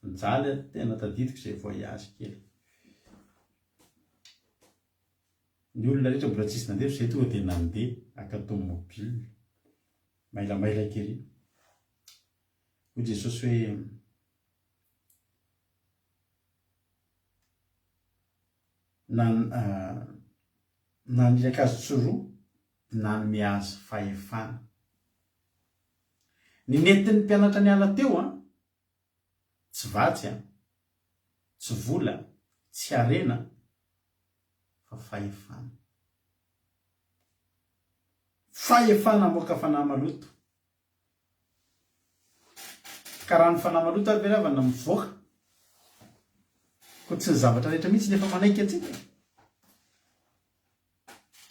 Nijaly aho, tena tadidiko izay voyage kely. Ny olona rehetra mbola tsisy nandeha fa izay tonga dia nandeha haka tomobile, mailamailaka ery. Hoy Jesosy hoe. Naniraka azy tsy roa, nanome azy fahefana. Ny nentin'ny mpianatra niala teo an, tsy vatsy an, tsy vola, tsy harena, fa fahefana. Fahefana hamoaka fanahy maloto. Ka raha ny fanahy maloto ary ve ry havana mivoaka? Koa tsy ny zavatra rehetra mihitsy no efa manaiky antsika.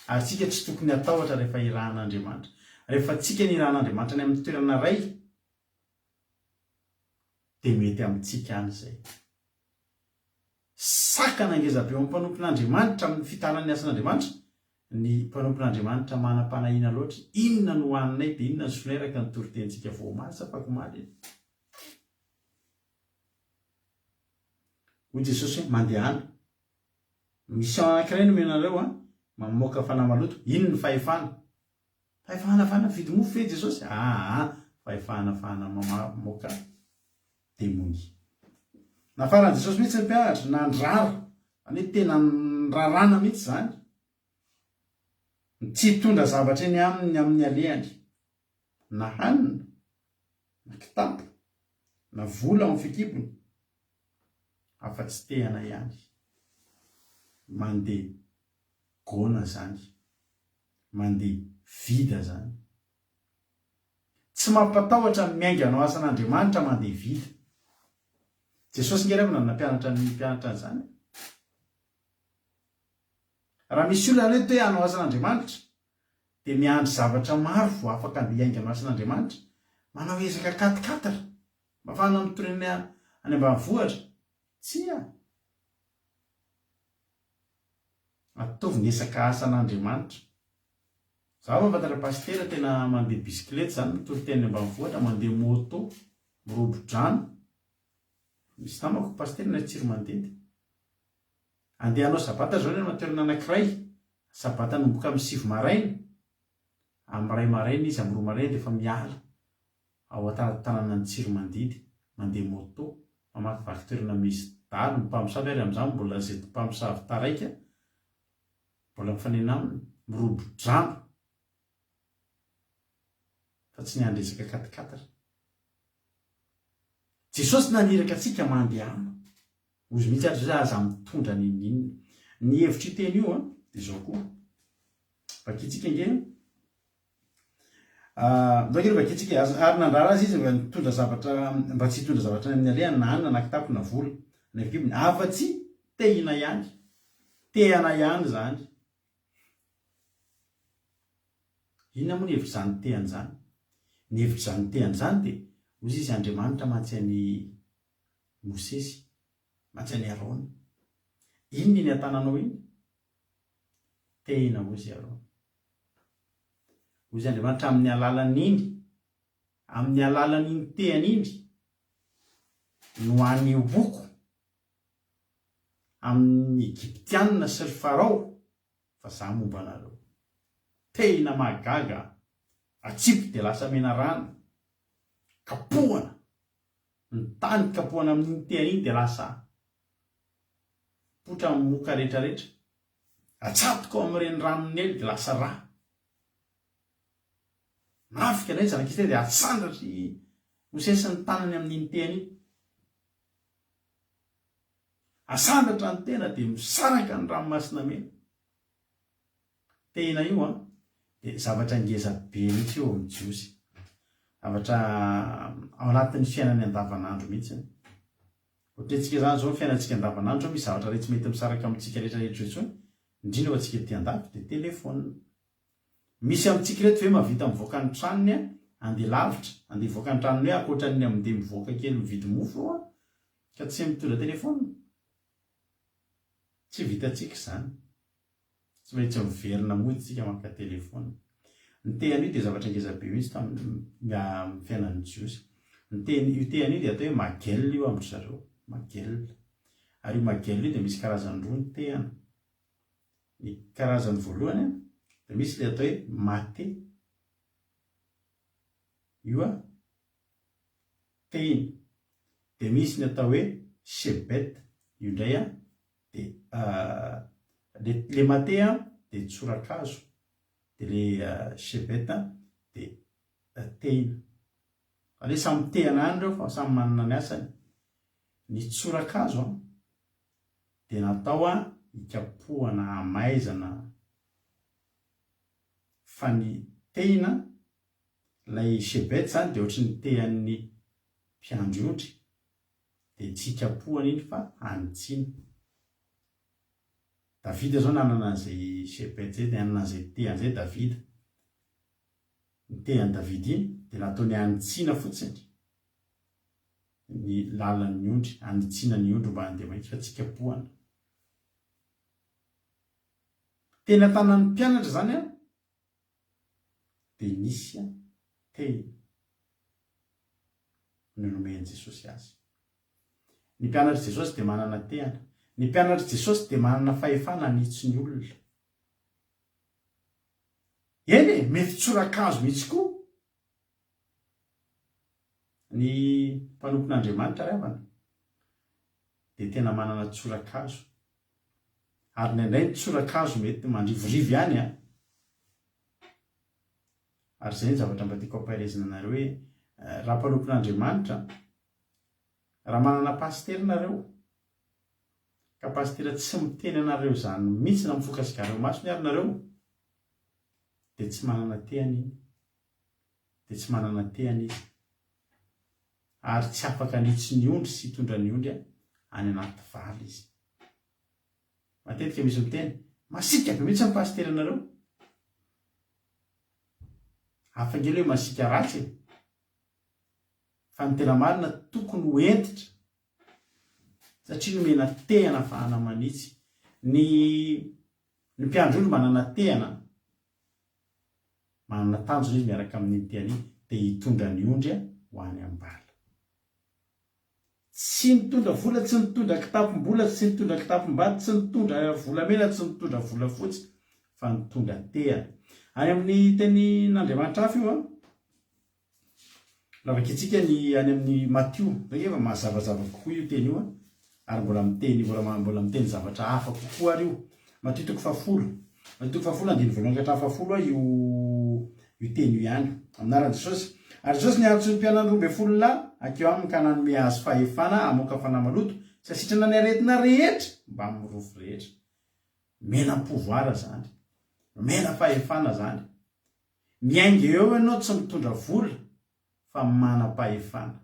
Ary tsika tsy tokony hatahotra rehefa irahan'Andriamanitra. Rehefa tsika no irahan'Andriamanitra any amin'ny toerana iray, dia mety amintsika any izay. Sakana ngezabe eo amin'ny mpanompon'Andriamanitra amin'ny fitanany ny asan'Andriamanitra ny mpanompon'Andriamanitra manam-panahiana loatra, inona no hohaninay dia inona no solonay araka ny toritenintsika vao omaly sa afakomaly iny? Hoy Jesosy hoe mandehana. Mission anankiray nomena anareo an, mamoaka fanahy maloto, iny ny fahefana. Fahefana afahana mividy mofo ve Jesosy? Aa, fahefana afahana mamoaka demonia. Nafaran'i Jesosy mihitsy ny mpianatra, nandrara, izany hoe tena nirarana mihitsy izany, ny tsy hitondra zavatra eny aminy amin'ny alehany, na hanina, na kitapo, na vola ao amin'ny fikibony, afa-tsy tehana ihany. Mandeha gona izany. Mandeha vida izany. Tsy mampatahotra ny miainga hanao asan'Andriamanitra mandeha vida. Jesosy nge revona no nampianatra ny mpianatra an'izany e. Raha misy olona aloha te hanao asan'Andriamanitra dia miandry zavatra maro vao afaka handeha hiainga hanao asan'Andriamanitra. Manao ezaka quatre quatre mba afahana mitory any any ambanivohitra. Tsia. Ataovy ny ezaka asan'Andriamanitra. Za mahafantatra pasitera tena mandeha bisikileta zany mitory teny ambanivohitra, mandeha moto, mirobo-drano. Misy namako pasitera na Tsiromandidy. Andeha hanao sabata zao ny any toerana anakiray, sabata hanomboka amin'ny sivy maraina, amin'ny iray maraina izy, amin'ny roa maraina dia efa miala ao an-tananan'i Tsiromandidy, mandeha moto, mamakivaky toerana misy dalo, ny mpamosavy ary amin'izany mbola zay mpamosavy taraika, Mbola mifanena aminy, mirobo-drano fa tsy ny handresaka quatre-quatre. Jesosy naniraka antsika mandehana. Ozy mihitsy ary Jesosy aza mitondra n'inon'inona. Ny hevitr'io teny io an, dia izao koa. Vakintsika ange. Ndao ange vakintsika e. Ary nandrara azy izy mba nitondra zavatra, mba tsy hitondra zavatra any amin'ny alehany na hanina na kitapo na vola na kibony, afa-tsy tehina ihany. Tehana ihany izany. Inona moa ny hevitr'izany tehana izany? Ny hevitr'izany tehana izany dia, hoy izy, Andriamanitra mantsy an'i Mosesy, mantsy an'i Arona. Inona iny an-tananao iny? Tehina, hoy izy Arona. Hoy izy Andriamanitra, amin'ny alalan'iny, amin'ny alalan'iny tehana iny no hanehoako amin'ny Egyptiana sy ry Farao fa za momba anareo. Tehina mahagaga, atsipy dia lasa menarana, kapohana, ny tany kapohana amin'iny tehina iny dia lasa mipoitra amin'ny moka retraretra, atsatoka ao amin'ny reniranon'i Nely dia lasa rà. Nafika indray ny zanak'Israely dia atsandratr'i Mosesy ny tanany amin'iny tehina iny. Asandratra ny tena dia misaraka ny ranomasina mena. Tehina io an, dia zavatra ngeza be mihitsy io amin'ny Jiosy. Zavatra ao anatin'ny fiainany andavanandro mihitsy. Ohatrantsika izany izao ny fiainantsika andavanandro izao misy zavatra iray tsy mety misaraka amintsika rehetra rehetra intsony, indrindra ho antsika aty andafy dia telefaonina. Misy amintsika ireto ve mahavita mivoaka ny tranony an, andeha lavitra, andeha hivoaka ny tranony hoe ankoatran'ny amindeha mivoaka kely mividy mofo eo an, ka tsy mitondra telephone? Tsy vitantsika izany. Tsy maintsy miverina mody tsika maka telephone. Ny tehana io dia zavatra ngeza be mihitsy tamin'ny fiainan'ny Jiosy. Ny tehana, io tehana io dia atao hoe magel io amin-dry zareo, magel. Ary io magel io dia misy karazany roa ny tehana. Ny karazany voalohany dia misy ilay atao hoe mate, io tehina. Dia misy ny atao hoe shebet, io indray dia le le mate dia tsorakazo, dia le shebet dia tehina. Izany hoe samy tehina ihany ireo fa samy manana ny asany. Ny tsorakazo dia natao hikapohana hamaizana fa ny tehina, ilay shebet izany dia ohatry ny tehan'ny mpiandry ondry dia tsy hikapohana iny fa hanitsiana. Davida izao nanana an'izay shebet izay, nanana an'izay tehana izay Davida. Ny tehan'i Davida iny dia nataony hanitsiana fotsiny. ny lalan'ny ondry, hanitsiana ny ondry mba handeha mahitsy fa tsy kapohana. Teny an-tanan'ny mpianatra izany an, dia nisy tehina no nomen'i Jesosy azy. Ny mpianatr'i Jesosy dia manana tehana. Ny mpianatr'i Jesosy dia manana fahefana hanitsy ny olona. Eny e, mety tsorakazo mihitsy koa. Ny mpanompon'Andriamanitra ry havana dia tena manana tsorakazo. Ary indraindray ny tsorakazo mety mandrivorivo ihany an! Ary izay ny zavatra mba tiako ampaherezina anareo hoe raha mpanompon'Andriamanitra, raha manana pasitera nareo, ka pasitera tsy miteny anareo izany mihitsy na mifoka sigara eo imasony ary nareo, dia tsy manana tehana iny. dia tsy manana tehana izy ary tsy afaka hanitsy ny ondry sy hitondra ny ondry any anaty vala izy. Matetika misy miteny, masiaka be mihitsy ny pasiteranareo. Hafa ange ilay hoe masiaka ratsy e. Fa ny tena marina tokony ho hentitra satria nomena tehana afahana manitsy. Ny ny mpiandry ondry manana tehana Manana tanjona izy miaraka amin'iny tehany iny dia hitondra ny ondry ho any am-bala. Tsy nitondra vola, tsy nitondra kitapom-bola, tsy nitondra kitapom-bato, tsy nitondra volamena, tsy nitondra volafotsy fa nitondra tehana. Any amin'ny tenin'Andriamanitra hafa io an. Raha vakintsika ny any amin'ny Matio, zay efa mazavazava kokoa io teny io an, ary mbola miteny mbola mbola miteny zavatra hafa kokoa ary io. Matio toko fahafolo, Matio toko fahafolo andininy voalohany ka hatramin'ny fahafolo io io teny io ihany. Amin'ny anaran'i Jesosy. Ary Jesosy niantso ny mpianany 12 lahy hankeo aminy ka nanome azy fahefana hamoaka fanahy maloto sy hasitrana ny aretina rehetra mbamin'ny rofy rehetra. Mena pouvoir izany. Nomena fahefana izany. Miainga eo ianao tsy mitondra vola fa manam-pahefana.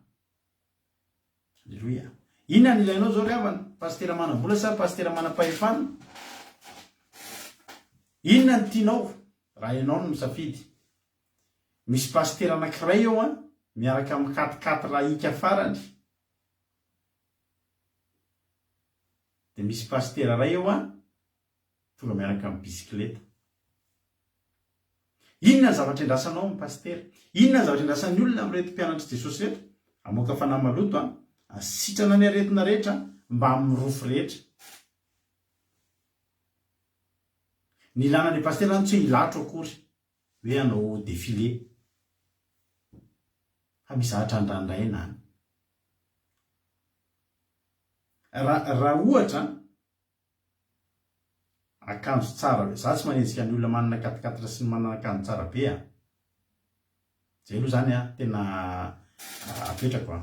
Aleloia. Inona no ilainao izao ry havana? Pasitera manam-bola sa pasitera manam-pahefana? Inona no tianao raha ianao no misafidy? Misy pasitera anankiray eo an, miaraka amin'ny quatre quatre hika farany. Dia misy pasitera iray eo an, tonga miaraka amin'ny bisikileta. Inona ny zavatra endrasanao amin'ny pasitera? Inona ny zavatra endrasan'ny olona amin'ireto mpianatr'i Jesosy ireto? Hamoaka fanahy maloto an, hasitrana ny aretina rehetra mbamin'ny rofy rehetra. Ny ilana ny pasitera zany tsy hoe hilatro akory, hoe hanao défilé. Fa misy zavatra andrandraina any. Raha raha ohatra Akanjo tsara be. Za tsy manenjika ny olona manana quatre quatre sy ny manana akanjo tsara be a. Zay aloha zany a tena apetrako a.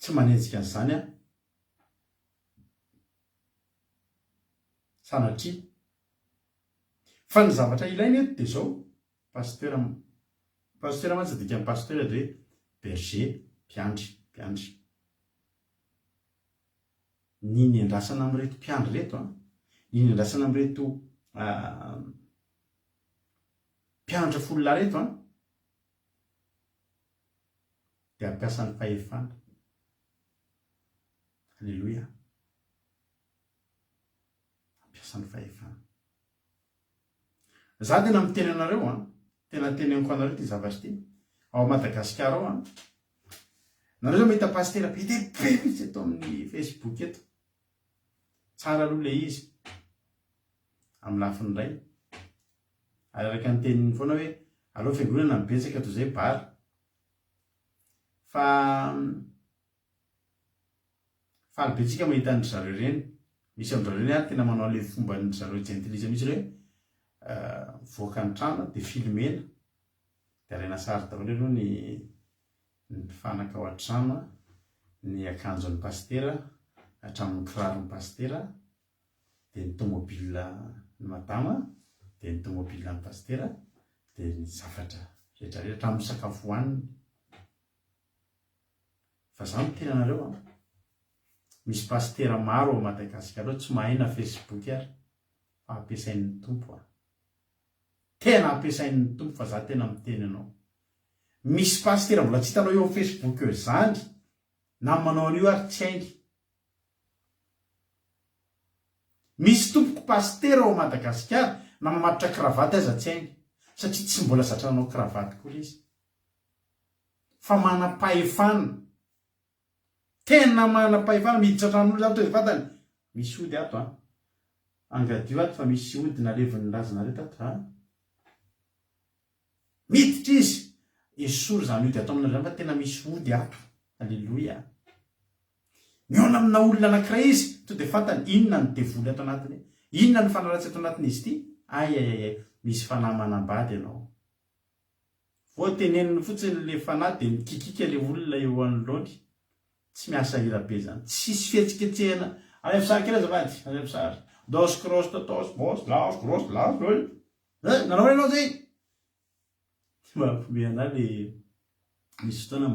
Tsy manenjika an'izany aho. Sanatria. Fa ny zavatra ilaina eto dia izao, pasteur pasteur mantsy ny dikan'ny pasteur dia hoe berger, mpiandry, mpiandry. Ny niandrasana amin'ireto mpiandry ireto an, ny niandrasana amin'ireto mpianatra fololahy ireto an, dia hampiasa ny fahefana. Aleloia. Hampiasa ny fahefana. Za tena miteny anareo an, tena teneniko anareo ity zavatra ity, ao Madagasikara ao an, nareo zao mahita pasitera be dia be mihitsy eto amin'ny Facebook eto, tsara aloha le izy amin'ny lafiny iray, ary araka ny teniny foana hoe aleo fiangonana no betsaka toy izay bar, fa Faly be tsika mahita an-dry zareo ireny. Misy amin-dry zareo ireny ary tena manao an'ilay fomban-dry zareo jentilisa mihitsy hoe mivoaka ny trano dia filmena dia alaina sary daholo aloha ny ny mpifanaka ao an-trano, ny akanjon'ny pasitera, hatramin'ny kiraron'ny pasitera, dia ny tomobile ny madama, dia ny tomobile an'ny pasitera, dia ny zavatra rehetra rehetra, hatramin'ny sakafo hohaniny. Fa za miteny anareo an, misy pasitera maro ao Madagascar ao tsy mahay na Facebook ary fa ampiasain'ny Tompo an. Tena ampiasain'ny Tompo fa za tena miteny anao. Misy pasitera mbola tsy hitanao eo Facebook eo zany na manao an'io ary tsy hainy. Misy tompoko pasitera ao Madagasikara na mamatotra kravaty aza tsy hainy satria tsy mbola zatra nanao kravaty koa izy. Fa manam-pahefana. Tena manam-pahefana, miditra an-tranon'olona zany tonga dia fantany. Misy ody ato an. Angadio ato fa misy ody nalevin'ny razanareo tato an. Miditra izy. Esory izany ody ato aminareo izany fa tena misy ody ato. Aleloia. Mihaona amina olona anankiray izy, to dia fantany inona ny devoly ato anatiny, inona ny fanahy ratsy ato anatin'izy ity. Ay ay ay ay, misy fanahy manambady ianao. Vao teneniny fotsiny le fanahy dia mikikika le olona eo anoloany. Tsy miasa ela be zany. Tsisy fihetsiketsehana. Alefa sary kely azafady. Alefa sary. Dos cross totos bos laos gros las lol. Eh, nanao enao zay? Mampiomehy anah le misy fotoana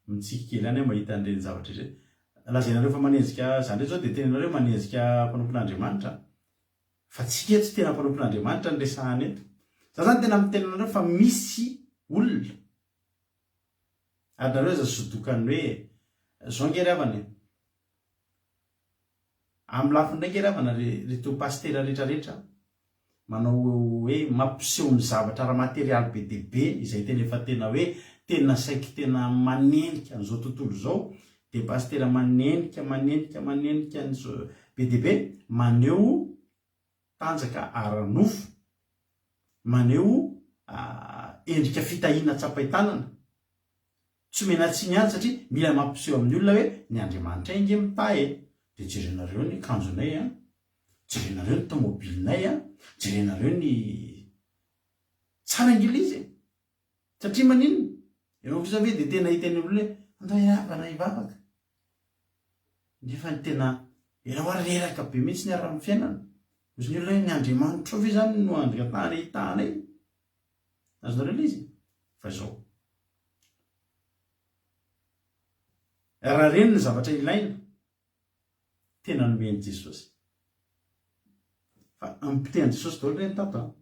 mitsiky kely ihany aho mahita an'ireny zavatra ireny. Lazainareo fa manenjika za ndray zao dia tenenareo manenjika mpanompon'Andriamanitra. Fa tsika eto tena mpanompon'Andriamanitra no resahana eto. Za zany tena miteny anareo fa misy olona ary nareo aza sodokan'ny hoe zao nge ry havana e. Amin'ny lafiny iray nge ry havana ry reto pasitera rehetra rehetra manao hoe mampiseho ny zavatra ara-materialy be dia be izay tena efa tena hoe tena saiky tena manenika an'izao tontolo izao dia pasitera manenika manenika manenika an'izao be dia be maneho tanjaka ara-nofo, maneho endrika fitahiana tsapain-tanana. Tsy omena tsiny ihany satria mila mampiseho amin'ny olona hoe ny Andriamanitray ange mitahy e! Dia jerenareo ny akanjonay an, jerenareo ny tomobilinay an, jerenareo ny. Tsara ange ilay izy e! Satria maninona? Ianao kosa ve dia tena hiteny amin'ny olona hoe andao hihavana hivavaka? Nefa ny tena ianao ary reraka be mihitsy ny ary amin'ny fiainana. Hozy ny olona hoe ny Andriamanitrao ve izany no angatahana hitahanay? Azonareo ilay izy? Fa izao. Raha ireny ny zavatra ilaina, tena nomen'i Jesosy. Fa ampitehan'i Jesosy daholo ireny tato an.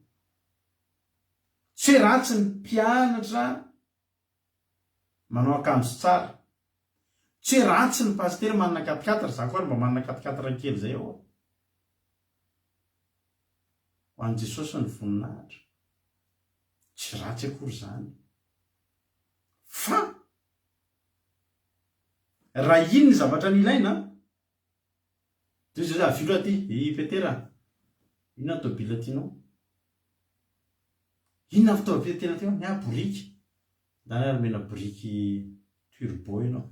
Tsy hoe ratsy ny mpianatra manao akanjo tsara. Tsy hoe ratsy ny pasitera manana quatre-quatre, za koa ary mba manana quatre-quatre kely zay ao. Ho an'i Jesosy ny voninahitra. Tsy ratsy akory izany. Fa raha iny ny zavatra nilaina, dia hoy Jesosy, avia aloha aty, i Petera, inona ny tôbila tianao? Inona ny fitaovam-pitatena tianao? Ny ahy boriky. Ndana ary omena boriky turbo ianao.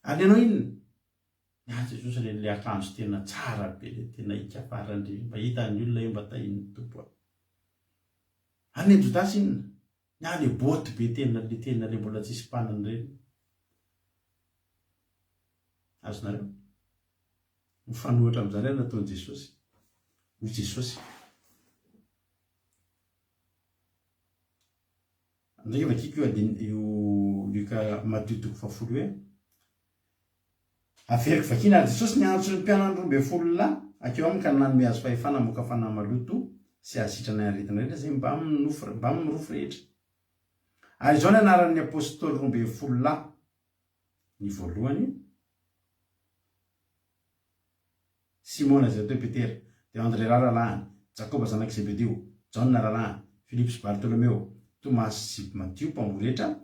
Ary ny anao inona? Ny ahy Jesosy ireny le akanjo tena tsara be le tena hika farany ireny mba hitan'ny olona eo mba tahin'ny Tompo a. Ary ny an'i Jodasy inona? Ny ahy le botte be tena le tena le mbola tsisy mpanana ireny. Azonareo? Mifanohitra amin'izany ary nataon'i Jesosy. Hoy Jesosy. Andraika vakiko io andininy io Lioka Matio toko fahafolo io e. Averiko vakiana ary Jesosy niantso ny mpianany 12 lahy hankeo aminy ka nanome azy fahefana hamoaka fanahy maloto sy hahasitrana ny aretina rehetra izay mbamin'ny nofo mbamin'ny rofy rehetra. Ary izao ny anaran'ny apostoly 12 lahy. Ny voalohany, Simona izay atao hoe Petera, dia Andrea rahalahiny, Jakoba zanak'i Zebedio, Jaona rahalahiny, Filipo sy Bartolomeo, Tomasy sy Matio mpamory hetra,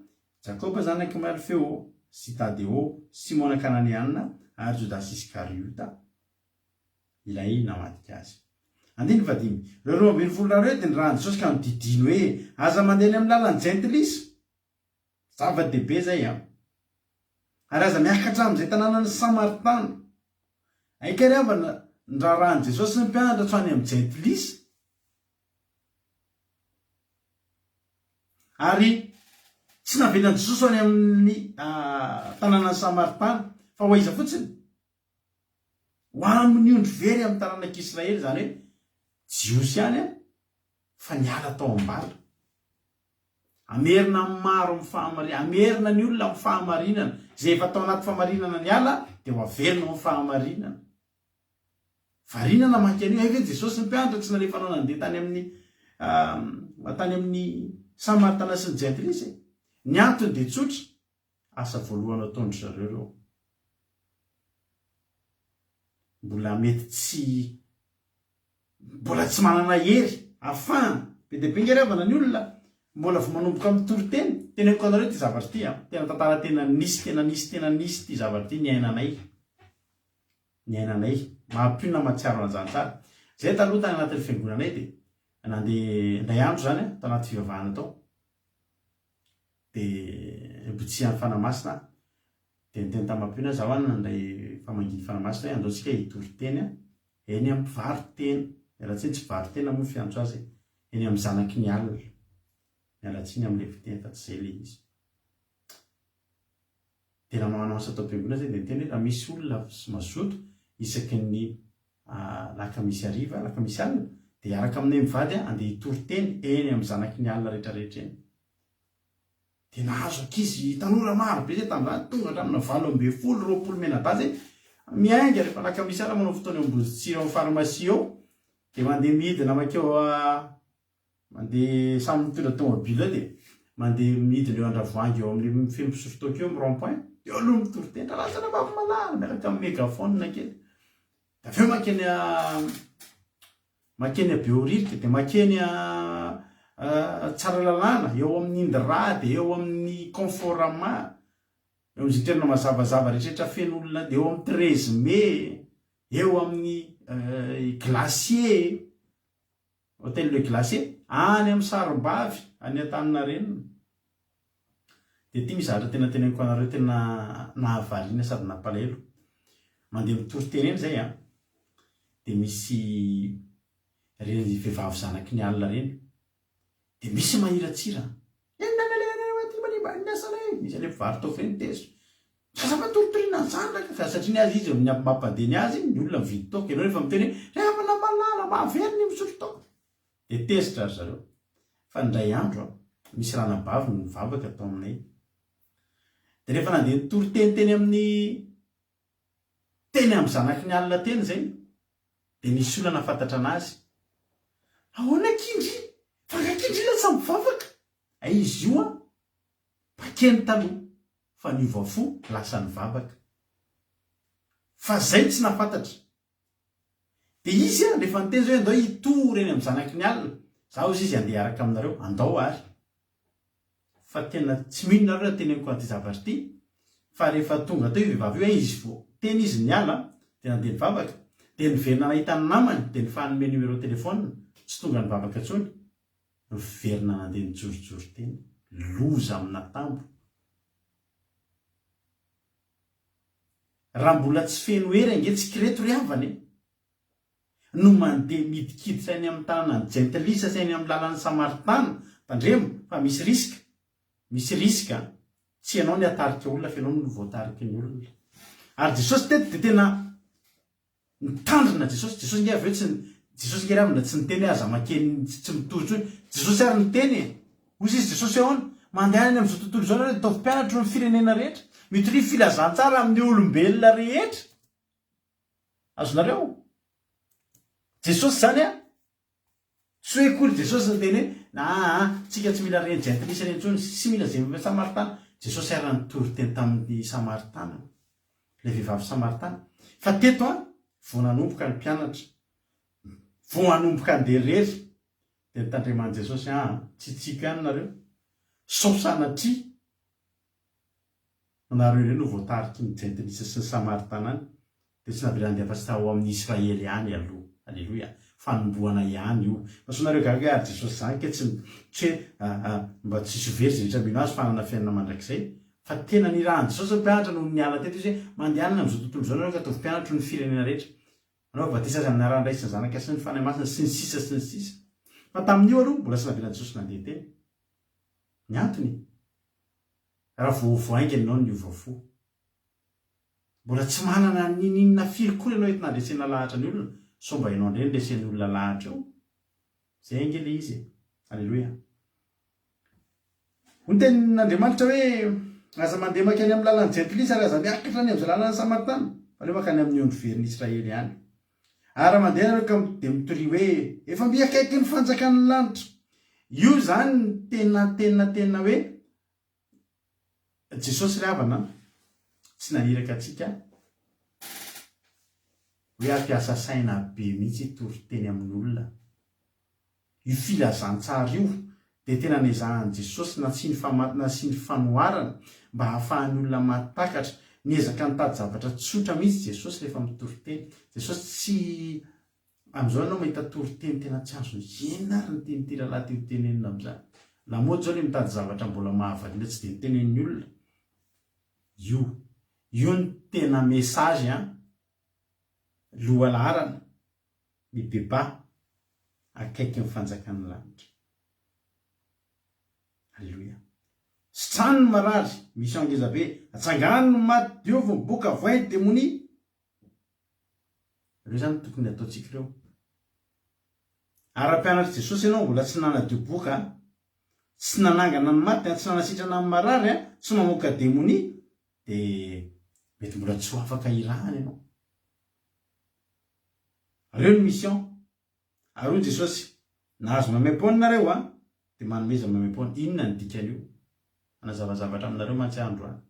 Jakoba zanak'i Alfeo sy Tadeo, Simona Kananeana, ary Jodasy Iskariota, ilay namadika azy. Andininy fahadimy. Ireo 12 lahy ireo dia nirahin'i Jesosy ka nodidiany hoe, Aza mandeha any amin'ny lalan'ny jentilisa. Zava-dehibe izay an! Ary aza miakatra amin'izay tanànan'ny Samaritana. Aika ry havana ny raharahan'i Jesosy sy ny mpianatra tsy ho any amin'ny jentilisa. Ary tsy navelan'i Jesosy ho any amin'ny tanànan'ny Samaritana, fa ho aiza fotsiny? Ho amin'ny ondry very amin'ny taranak'Israely, izany hoe Jiosy ihany fa niala tao am-bala. Hamerina amin'ny maro amin'ny fahamari-, hamerina ny olona amin'ny fahamarinana. Izay efa tao anaty fahamarinana niala dia ho averina ao amin'ny fahamarinana. Variana namaky an'io, hay ve Jesosy ny mpianatra tsy nalefanao nandeha tany amin'ny tany amin'ny Samaritana sy ny Jentilisa e? Ny antony dia tsotra, asa voalohany ataon-dry zareo ireo. Mbola mety tsy Mbola tsy manana hery afahana. Be dia be nge ry havana ny olona mbola vao manomboka mitory teny. Teneniko anareo ity zavatra ity an. Tena tantara tena nisy tena nisy tena nisy ity zavatra ity niainanay. Niainanay. Maha-mpino na mahatsiaro an'izany tsara. Zay taloha tany anatin'ny fiangonanay dia nandeha indray andro izany an, tao anaty fivavahana tao. Dia nibotsihan'ny Fanahy Masina aho. Dia niteny tamin'i Mampionona aho, zaho any nandray famangian'ny Fanahy Masina hoe andao tsika hitory teny an. Eny amin'ny mpivaro-tena, miala tsiny tsy mpivaro-tena moa ny fiantso azy e, eny amin'ny zanaky ny alina. Miala tsiny amin'ilay fiteny fa tsy izay ilay izy. Dia nanao annonce tao am-piangonana izay dia niteny hoe raha misy olona sy mazoto isaky ny alakamisy hariva, alakamisy alina, dia hiaraka aminay mivady handeha hitory teny eny amin'ny zanaky ny alina rehetrarehetra eny. Dia nahazo ankizy tanora maro be zay tamin'izany, tonga hatramin'ny 18, 20 mianadahy zay, miainga rehefa alakamisy alina manao fotoana eo Amboditsiry ao amin'ny pharmacie eo, dia mandeha midina mankeo mandeha samy mitondra tomobile eo dia mandeha midina eo Andravoahangy eo amin'ilay feno mpisotro toaka eo amin'ny rond point, eo aloha mitory teny, raha vavy malala miaraka amin'ny megaphone kely, dia avy eo mankeny Makeny a Behoririka dia makeny a Tsaralalàna, eo amin'ny Indra dia eo amin'ny Conforama, eo amin'izay toerana mazavazava rehetrarehetra feno olona dia eo amin'ny 13 mai, eo amin'ny Glacier, Hôtel Le Glacier, any amin'ny Sarombavy, any Antaninarenina. Dia ity misy zavatra tena teneniko anareo tena nahavariana sady nampalahelo. Mandeha mitory teny eny izay an, dia misy ireny vehivavy zanaky ny alina ireny, dia misy mahiratsira. Inona no alehanareo aty manimba ny asanay? Misy an'ilay mpivaro-toaka ireny tezitra. Aza mba toritoriana an'izany raika fa satria ny azy izy amin'ny mampandeha ny azy ny olona mividy toaka ianao rehefa miteny hoe ry havana malala mahavery ny misotro toaka dia tezitra ry zareo fa indray andro an misy ranabavy nivavaka tao aminay dia rehefa nandeha nitory teny teny amin'ny teny amin'ny zanaky ny alina teny izay dia nisy olona nahafantatra anazy ahoana akia ndry fa angaha akia ndry lasa mivavaka ay izy io an mpakeny taloha fa niova fo lasa nivavaka fa zay tsy nafantatra de izy an rehefa niteny zao hoe andao hitory eny am zanaky ny alina za ozy izy andeha hiaraka aminareo andao ary fa tena tsy mino nareo raha teneniko an'ity zavatra ity fa rehefa tonga teo io vehivavy io eh izy vao teny izy niala de nandeha nivavaka de niverina nahita ny namany de nifanome numéro téléphone tsy tonga nivavaka intsony Niverina nandeha nijorojoro teny. Loza amin'atambo. Raha mbola tsy feno hery ange tsy kireto ry havana e! No mandeha midikiditra eny amin'ny tanànan'i Jentilisa sy eny amin'ny lalan'ny Samaritana, tandremo fa misy risque, misy risque an! Tsy ianao ny hatarika olona fa ianao no voatariky ny olona. Ary Jesosy teto dia tena Nitandrina Jesosy, Jesosy nge avy eo tsy Jesosy nge ry havana tsy niteny hoe aza makeny tsy mitory intsony, Jesosy ary niteny e! Hoy izy Jesosy hoe ahoana? Mandehana any amin'izao tontolo izao nareo dia ataovy mpianatro ny firenena rehetra, mitoria filazantsara amin'ny olombelona rehetra. Azonareo? Jesosy izany an! Tsy hoe akory Jesosy niteny hoe, aa, tsika tsy mila ireny jentilisa ireny intsony, tsy mila izay Samaritana. Jesosy ary nitory teny tamin'ny Samaritana, ilay vehivavy Samaritana. Fa teto an, vao nanomboka ny mpianatra, vao hanomboka handeha irery, dia notandreman'i Jesosy, aa, tsy tiako ihany nareo, sao sanatria Nareo ireo no voatariky ny jentilisa sy ny samaritana any, dia tsy navela handeha afa-tsy tao amin'ny Israely ihany aloha. Aleloia. Fanombohana ihany io. Fa sao nareo gaga hoe ary Jesosy izany kay tsy tsy hoe mba tsy ho very izay rehetra mino Azy fa hanana fiainana mandrakizay. Fa tena nirahan'i Jesosy ny mpianatra nony niala teto Izy hoe mandehanana amin'izao tontolo izao nareo ka ataovy mpianatro ny firenena rehetra. Anaovy batisa azy amin'ny anaran'ny Ray sy ny Zanaka sy ny Fanahy Masina sy ny sisa sy ny sisa. Fa tamin'io aloha mbola tsy navelan'i Jesosy nandeha teny. Ny antony? Raha vao vao haingana ianao no niova fo. Mbola tsy manana n'inon'inona firy koa ianao entina handresena lahatra ny olona, sao mba ianao indray no resen'ny olona lahatra eo? Izay ange ilay izy e! Aleloia! Hoy ny tenin'Andriamanitra hoe, Aza mandeha mankany amin'ny lalan'ny jentilisa ary aza miakatra any amin'izay lalan'ny Samaritana, fa aleo mankany amin'ny ondry verin'i Israely ihany. Ary raha mandeha ianareo ka dia mitoria hoe, Efa mby akaiky ny fanjakan'ny lanitra. Io izany ny tena tena tena hoe Jesosy ry havana tsy naniraka antsika hoe hampiasa saina be mihitsy hitory teny amin'olona. Io filazantsara io dia tena nezahan'i Jesosy nasiany nasiany fanoharana mba hahafahan'ny olona mahatakatra. Niezaka nitady zavatra tsotra mihitsy Jesosy rehefa mitory teny. Jesosy tsy Amin'izao ianao mahita toriteny tena tsy azony. Inona ary ny tian'ity rahalahy ity ho tenenina amin'izany? Lamaody izao ilay mitady zavatra mbola mahavariana tsy dia notenenin'ny olona. Io. Io no tena message an! Lohalaharana. Mibebaha. Akaiky ny fanjakan'ny lanitra. Aleloia. Sitrano ny marary, mission ngeza be. Atsangano ny maty, diovy ny boka, voay ny demonia. Ireo izany no tokony hataontsika ireo. Ary raha mpianatr'i Jesosy ianao mbola tsy nanadio boka, tsy nanangana ny maty, tsy nanasitrana ny marary, tsy mamoaka demonia, dia mety mbola tsy ho afaka hirahana ianao. Ireo ny mission. Ary hoy Jesosy, Nahazo maimaimpoana nareo an, dia manomeza maimaimpoana. Inona ny dikan'io? Hanazava zavatra aminareo mantsy aho androany.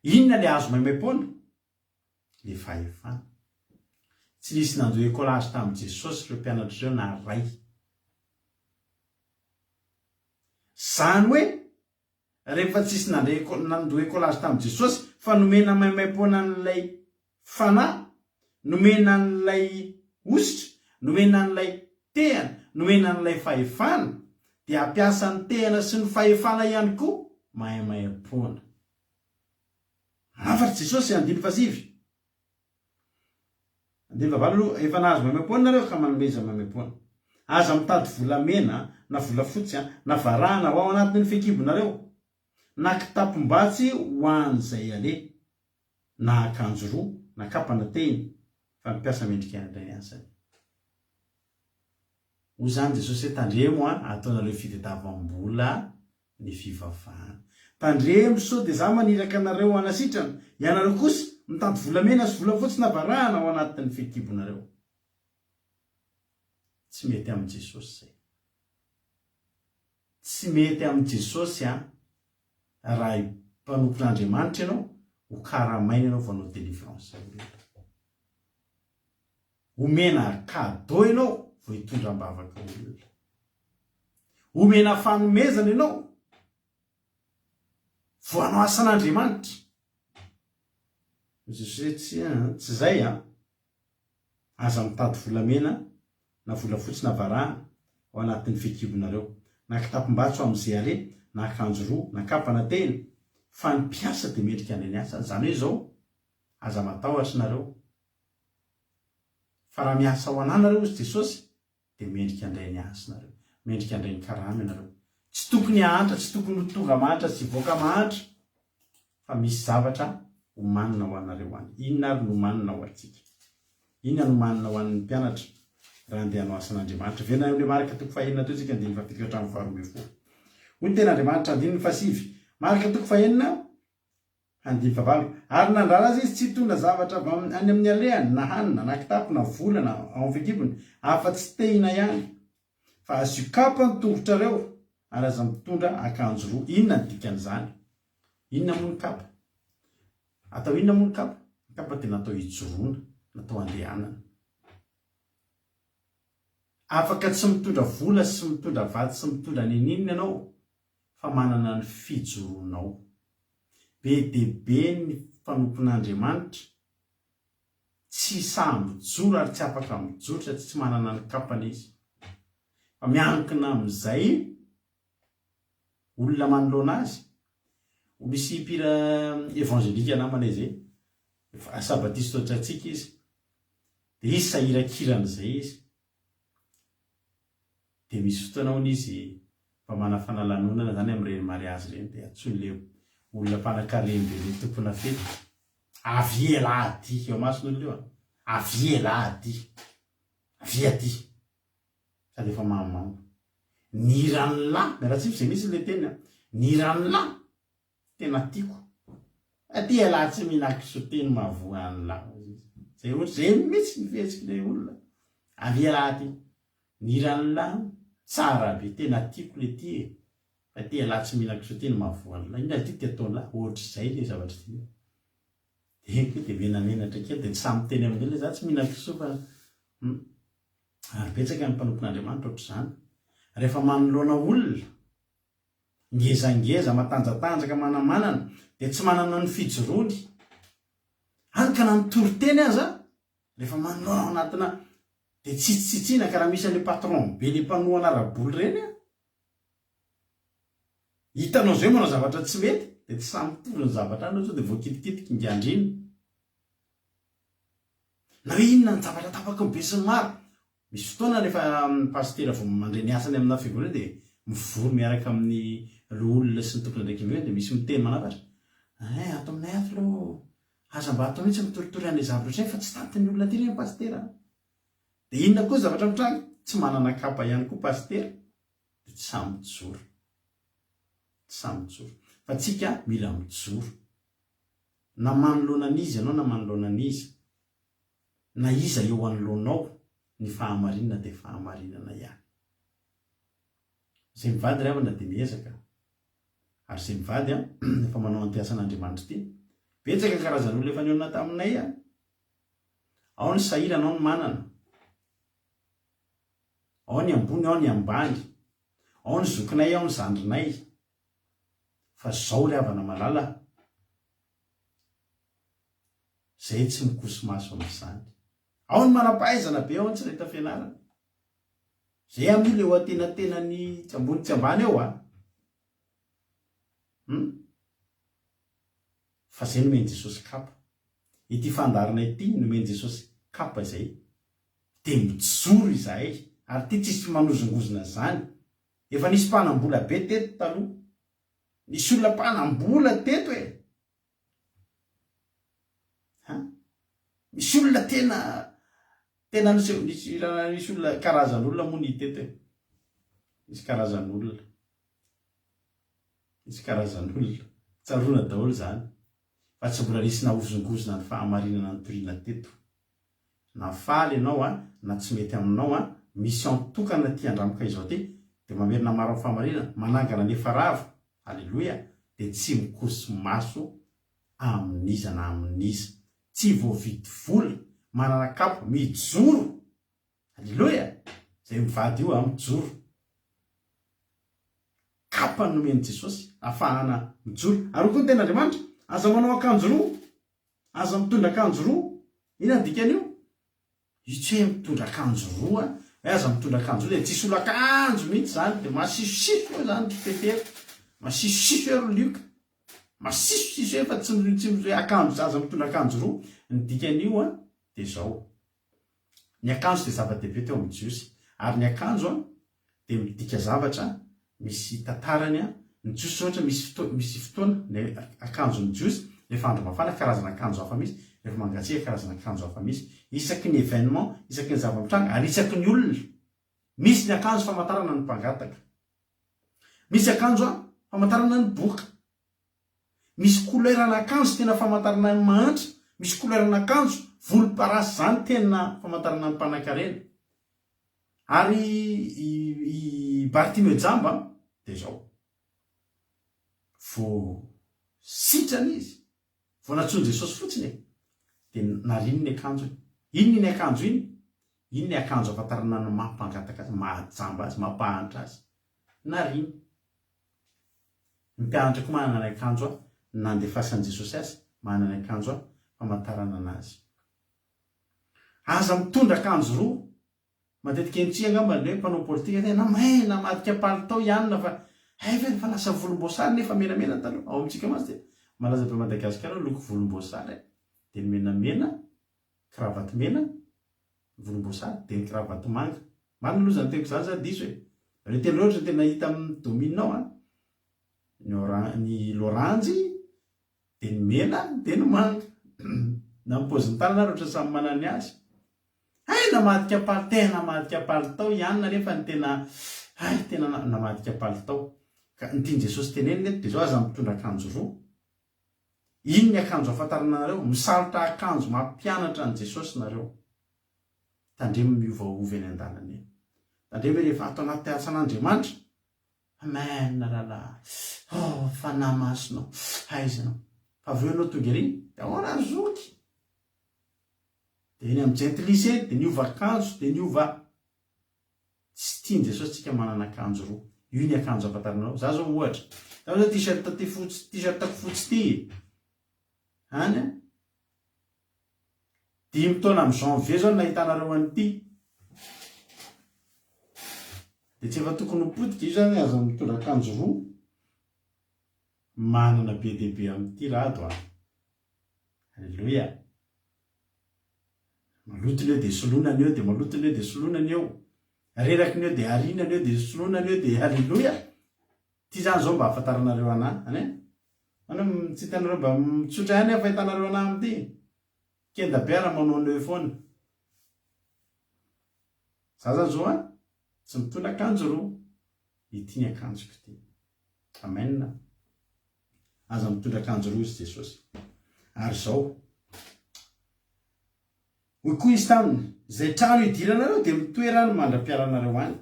Inona ilay azo maimaimpoana? Ilay fahefana. Tsy nisy nandoa écolage tamin'i Jesosy ireo mpianatra ireo na ray. Izany hoe rehefa tsisy nandre nandoa écolage tamin'i Jesosy fa nomena maimaimpoana an'ilay Fanahy, nomena an'ilay hosotra, nomena an'ilay tehana, nomena an'ilay fahefana, dia hampiasa ny tehana sy ny fahefana ihany koa maimaimpoana. Hafatr'i Jesosy, andininy fahasivy. Andininy fahavalo aloha, efa nahazo maimaimpoana nareo ka manomeza maimaimpoana. Aza mitady volamena na volafotsy na varahana ho ao anatin'ny fehikibonareo. Na kitapom-batsy ho an'izay aleha, na akanjo roa, na kapa na tehina, fa ny mpiasa mendrika handray ny asany. Hoy izany Jesosy hoe, Tandremo an, ataonareo fitadiavam-bola ny fivavahana. Tandremo sao dia za maniraka anareo hanasitrana, ianareo kosa mitady volamena sy volafotsy na varahana ao anatin'ny fehikibonareo. Tsy mety amin'i Jesosy izay. Tsy mety amin'i Jesosy an, raha mpanompon'Andriamanitra ianao, ho karamaina ianao vao hanao délivrance olona. Omena cadeau ianao vao hitondra am-bavaka olona. Omena fanomezana ianao vao hanao asan'Andriamanitra. Jesosy hoe tsia, tsy izay an. Aza mitady volamena na volafotsy na varahana ao anatin'ny fikibonareo, na kitapom-batso amin'izay aleha, na akanjo roa, na kapa na tehina, fa ny mpiasa dia mendrika handray ny asany. Izany hoe izao, aza matahotra nareo, fa raha miasa ho anà nareo, hozy Jesosy, dia mendrika handray ny asa nareo, mendrika handray ny karama ianareo. Tsy tokony hahantra, tsy tokony ho tonga mahantra sy hivoaka mahantra, fa misy zavatra omanina ho anareo any. Inona ary no omanina ho antsika? Inona no omanina ho an'ny mpianatra raha handeha hanao asan'Andriamanitra? Verina any amin'ilay Marka toko fahenina teo isika, andininy fahafito ka hatramin'ny faharoa ambin'ny folo. Hoy ny tenin'Andriamanitra, andininy fahasivy. Marka toko fahenina, Andininy fahavalo, Ary nandrara azy izy tsy hitondra zavatra avy any amin'ny alehany, na hanina, na kitapo, na vola, na ao amin'ny fikibony, afa-tsy tehina ihany. Fa asio kapa ny tongotrareo, ary aza mitondra akanjo roa. Inona ny dikan'izany? Inona moa ny kapa? Atao inona moa ny kapa? Ny kapa dia natao hijoroana, natao handehanana. Afaka tsy mitondra vola sy mitondra vatsy sy mitondra n'inon'inona ianao, fa manana ny fijoroanao. Be dia be ny mpanompon'Andriamanitra tsy sahy mijoro ary tsy afaka mijoro satria tsy manana ny kapany izy. Fa miankina amin'izay olona manoloana azy. Misy mpihira evangelika namanay izay, efa sabatista ohatrantsika izy, dia izy sahirakiran'izay izy. Dia misy fotoana hono izy mba manafana lanonana zany amin'ireny mariazy ireny dia antsoin'ilay olona mpanakarem-be ilay tompona fety, avia elah aty, eo imason'olona io an, avia elah aty, avia aty, sady efa mamomamo. Ny hiran'lah, miala tsiny fa izay mihitsy ilay teny an, ny hiran'lah Tena tiako. Aty ialahy tsy mihinan-kisoa teny mahavoa an'lah hozy izy. Zay ohatra zay mihitsy ny fihetsik'ilay olona. Avia ialahy aty. Ny hiran'lah tsara be, tena tiako le ty e. Fa aty ialahy tsy mihinan-kisoa teny mahavoa an'lah. Inona ity ty ataon'lah? Ohatr'izay le zavatra ty. Dia iny koa dia menamenatra kely dia tsy sahy miteny amin'ny olona za tsy mihinan-kisoa fa hum. Ary betsaka ny mpanompon'Andriamanitra ohatr'izany. Rehefa manoloana olona ngezangeza, matanjatanjaka, manamanana, dia tsy manana ny fijoroany. Hany ka na ny toriteny aza, rehefa manoloana ao anatina, dia tsitsitsitsiana ka raha misy an'ilay patron be le mpanohana ara-bola ireny an, hitanao izay manao zavatra tsy mety, dia tsy sahy mitory ny zavatra any sao dia voakitikitika ingahy-ndrina. Na hoe inona ny zavatra tapaky ny besinimaro, Misy fotoana rehefa pasitera vao mandray ny asany amina fiangonana dia mivory miaraka amin'ny loholona sy ny tompon'andraikitra ambony dia misy miteny manafatra, eh ato aminay ato aloha aza mba atao mihitsy mitoritory an'ilay zavatra ohatran'izay fa tsy tantin'ny olona aty ireny pasitera a! Dia inona koa ny zavatra mitranga? Tsy manana kapa ihany koa pasitera dia tsy sahy mijoro. Tsy sahy mijoro. Fa tsika mila mijoro. Na manoloana an'iza ianao na manoloana an'iza. Na iza eo anoloanao, ny fahamarinana dia fahamarinana ihany. Izay mivady ry havana dia miezaka, ary izay mivady an, efa manao an'ity asan'Andriamanitra ity. Betsaka ny karazan'olona efa nihaona taminay an. Ao ny sahirana, ao ny manana. Ao ny ambony, ao ny ambany. Ao ny zokinay, ao ny zandrinay. Fa zao ry havana malala, Zay tsy mikoso-maso amin'izany. Ao ny manam-pahaizana be, ao ny tsy nahita fianarana. Zay amin'io le eo antenatenany tsy ambony tsy ambany eo a. Hum. Fa zay nomen'i Jesosy kapa. Ity fandaharana ity nomen'i Jesosy kapa izay. Dia mijoro izahay. Ary ity tsisy manozongozona zany. Efa nisy mpanam-bola be teto taloha. Nisy olona mpanam-bola teto e! Ha? Misy olona tena tena niseho nisy nisy olona karazan'olona moa ny teto e. Misy karazan'olona. Misy karazan'olona. Tsaroana daholo izany. Fa tsy mbola nisy nahozongozona ny fahamarinana nitoriana teto. Na faly ianao a, na tsy mety aminao a, mission tokana ity andramoka izao ity, dia mamerina maro amin'ny fahamarinana, manangana ny efa rava, Aleloia, dia tsy mikoso-maso amin'iza na amin'iza, tsy voavidy vola, manana kapa, mijoro, Aleloia, izay mivady io a, mijoro, kapa nomen'i Jesosy afahana mijoro, ary hoy koa ny tenin'Andriamanitra, aza manao akanjo roa, Aza mitondra akanjo roa. Inona ny dikan'io? Io tsy hoe mitondra akanjo roa, hoe aza mitondra akanjo roa dia tsisy olo akanjo mihitsy izany, dia masisosiso eo izany ry Petera, masisosiso eo ry Lioka, masisosiso eo fa tsy tsy hoe akanjo, aza mitondra akanjo roa. Ny dikan'io an, dia izao, ny akanjo dia zava-dehibe teo amin'ny Jiosy, ary ny akanjo an, dia midika zavatra misy tantarany an, ny jiosy ohatra misy fotoa misy fotoana ny akanjon'ny jiosy rehefa andro mafana karazana akanjo hafa misy, rehefa mangatsiaka karazana akanjo hafa misy, isaky ny événement, isaky ny zava-mitranga ary isaky ny olona misy ny akanjo famantarana ny mpangataka, misy akanjo an famantarana ny boka, misy couleur an'akanjo tena famantarana ny mahantra, misy couleur an'akanjo volomparasy zany tena famantarana ny mpanankarena. Ary i i Bartimeo jamba dia izao, vao sitrana izy, vao nantsoin'i Jesosy fotsiny e, dia nariany ny akanjony. Inona iny akanjo iny? Iny ny akanjo ahafantarana ny maha mpangataka azy, maha jamba azy, maha mpahantra azy. Nariany. Ny mpianatra koa manana ny akanjo nandefasan'i Jesosy azy, manana ny akanjo famantarana anazy. Aza mitondra akanjo roa. Matetika eny tsia angamba ny hoe mpanao politika tena may namadika palitao i anona fa hay ve fa lasa volomboasary nefa menamena taloha. Ao amintsika mantsy dia malaza be Madagasikara hoe loko volomboasary e. Dia ny menamena, kravaty mena, volomboasary, dia ny kravaty manga. Marina aloha izany teniko izany sa diso e? Ireo teny ireo ohatra tena hita amin'ny domine ao an. Ny oran- ny loranjy, Dia ny mena dia ny manga. Na ny paozin'ny tanana ary ohatran'ny samy manana ny azy. Hay namadika palitao, tena namadika palitao i anona nefa ny tena hay tena namadika palitao. Ka ny tian'i Jesosy tenenina eto dia izao aza mitondra akanjo roa. Iny ny akanjo ahafantarana anareo, misalotra akanjo mampianatra an'i Jesosy nareo. Tandremo miovaova eny an-dalana eny. Tandremo rehefa ato anaty asan'Andriamanitra. Amen rahalahy oh fanahy masina o aiza ianao fa avy eo ianao tonga ery de ahoana ry zoky de eny amin'ny jentilisa eny de niova akanjo de niova tsy tian'i Jesosy tsika manana akanjo roa io ny akanjo ahafantaranao za zao ohatra za zao t-shirt ty fotsy t-shirt-ko fotsy ty any an Dimy taona amin'ny janvier zao no nahitanareo an'ity. Dia tsy efa tokony ho potika io zany aza mitondra akanjo roa. Manana be dia be amin'ity rado a. Alléluia. Maloto ny eo dia soloina ny eo dia maloto ny eo dia soloina ny eo. Reraky ny eo dia ariana ny eo dia soloina ny eo dia alléluia. Ty zany zao mba ahafantaranareo anah any e. Any tsy hitanareo mba mitsotra ihany aho fahitanareo anah amin'ity. Kenda be raha manao nœud foana. Za zany zao an, tsy mitondra akanjo roa. Ity ny akanjoko ity. Amen. Aza mitondra akanjo roa izy Jesosy. Ary zao. Hoy koa izy taminy, Izay trano idiranareo dia mitoera any mandra-pialanareo any.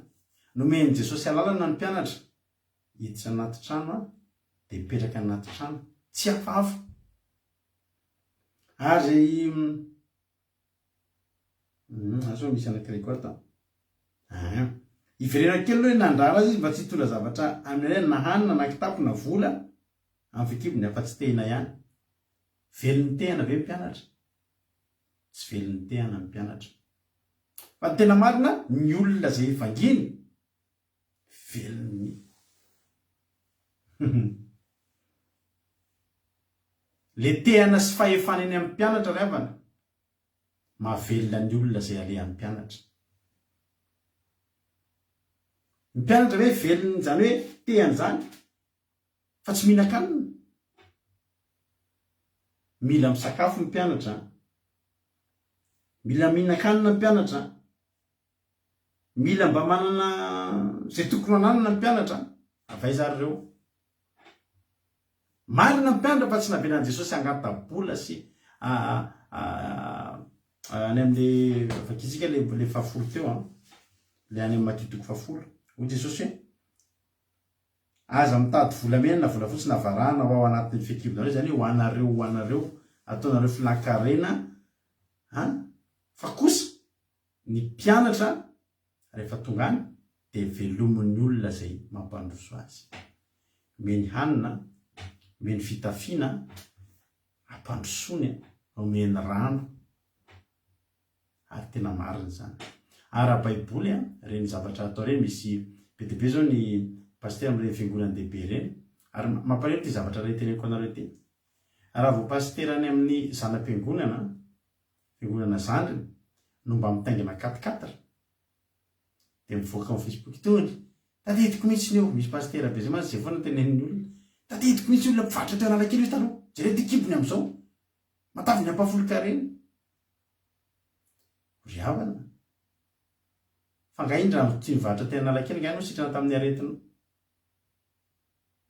Nomen'i Jesosy alalana ny mpianatra hiditra anaty trano dia hipetraka anaty trano, tsy hafahafa. Ary izay Hum, asa misy anankiray koa ato. Ah. Iverenako kely aloha hoe nandrara azy izy mba tsy hitondra zavatra amin'ny hoe na hanina na kitapo na vola amin'ny fikibony afa-tsy tehina ihany. Velon'ny tehina ve ny mpianatra? Tsy velon'ny tehina ny mpianatra. Fa ny tena marina, ny olona izay vanginy, velon'ny Le tehana sy fahefana eny amin'ny mpianatra ry havana, mahavelona ny olona izay alehan'ny mpianatra. Ny mpianatra ve velon'izany hoe tehana izany? Fa tsy mihinan-kanina. Mila misakafo ny mpianatra. Mila mihinan-kanina ny mpianatra. Mila mba manana izay tokony ho ananana ny mpianatra. Avy aiza ary ireo? Marina ny mpianatra fa tsy navelan'i Jesosy hangata-bola sy any amin'le vakintsika le le fahafolo teo an, le any amin'ny Matio toko fahafolo. Hoy Jesosy hoe, Aza mitady volamena na volafotsy na varahana ho ao anatin'ny fekibonareo, izany hoe ho anareo ho anareo, ataonareo filan-karena an, fa kosa ny mpianatra rehefa tonga any dia velomin'ny olona izay mampandroso azy. Omeny hanina, omeny fitafiana, ampandrosoany, omeny rano. Ary tena marina izany. Ara-baiboly, ireny zavatra atao ireny, misy be dia be izao ny pasitera amin'ireny fiangonan-dehibe ireny. Ary mampalahelo ity zavatra iray teneniko anareo ity. Raha vao pasitera any amin'ny zana-piangonana, fiangonana zandriny, no mba mitaingina quatre quatre, dia mivoaka amin'ny Facebook itony, tadidiko mihitsy io, misy pasitera be izay mantsy izay foana tenenin'ny olona, tadidiko mihitsy olona mpivarotra teo Analakely io taloha, jereo ity kibony amin'izao, matavy ny ampahafolon-karena. Ry havana, fa nga iny raha tsy nivarotra teo Analakely nga ianao sitrana tamin'ny aretinao?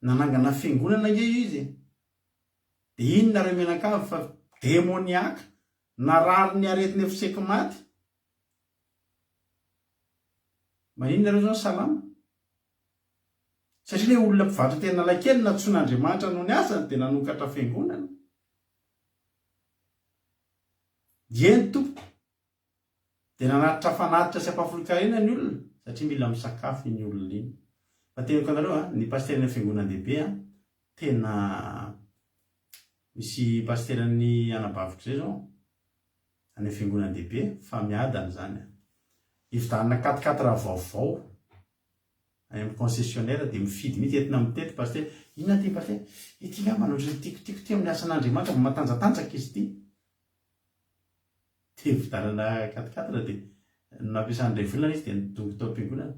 Nanangana fiangonana ange io izy e! Dia iny nareo mianakavy fa demoniaka, narary ny aretina efa seky maty. Maninona nareo zao salama? Satria ilay olona mpivarotra teny Analakely nantsoin'Andriamanitra noho ny asany dia nanokatra fiangonana. Eny tompoko. Dia nanatitra fanatitra sy ampahafolon-karena ny olona satria mila misakafo iny olona iny. Fa teneniko anareo a, ny pasiteran'ny fiangonan-dehibe a, tena misy pasiteran'ny anabaviko izay izao any amin'ny fiangonan-dehibe fa miadana izany a. Hividianana quatre quatre vaovao any amin'ny concessionnaire dia mifidy mihitsy entina mitety pasitera, inona ity pasitera? Ity angamba no ohatran'ny tiako tiako ity amin'ny asan'Andriamanitra mba matanjatanjaka izy ity. Dia nividianana quatre quatre dia nampiasany iray volana izy dia nidongy tao am-piangonana.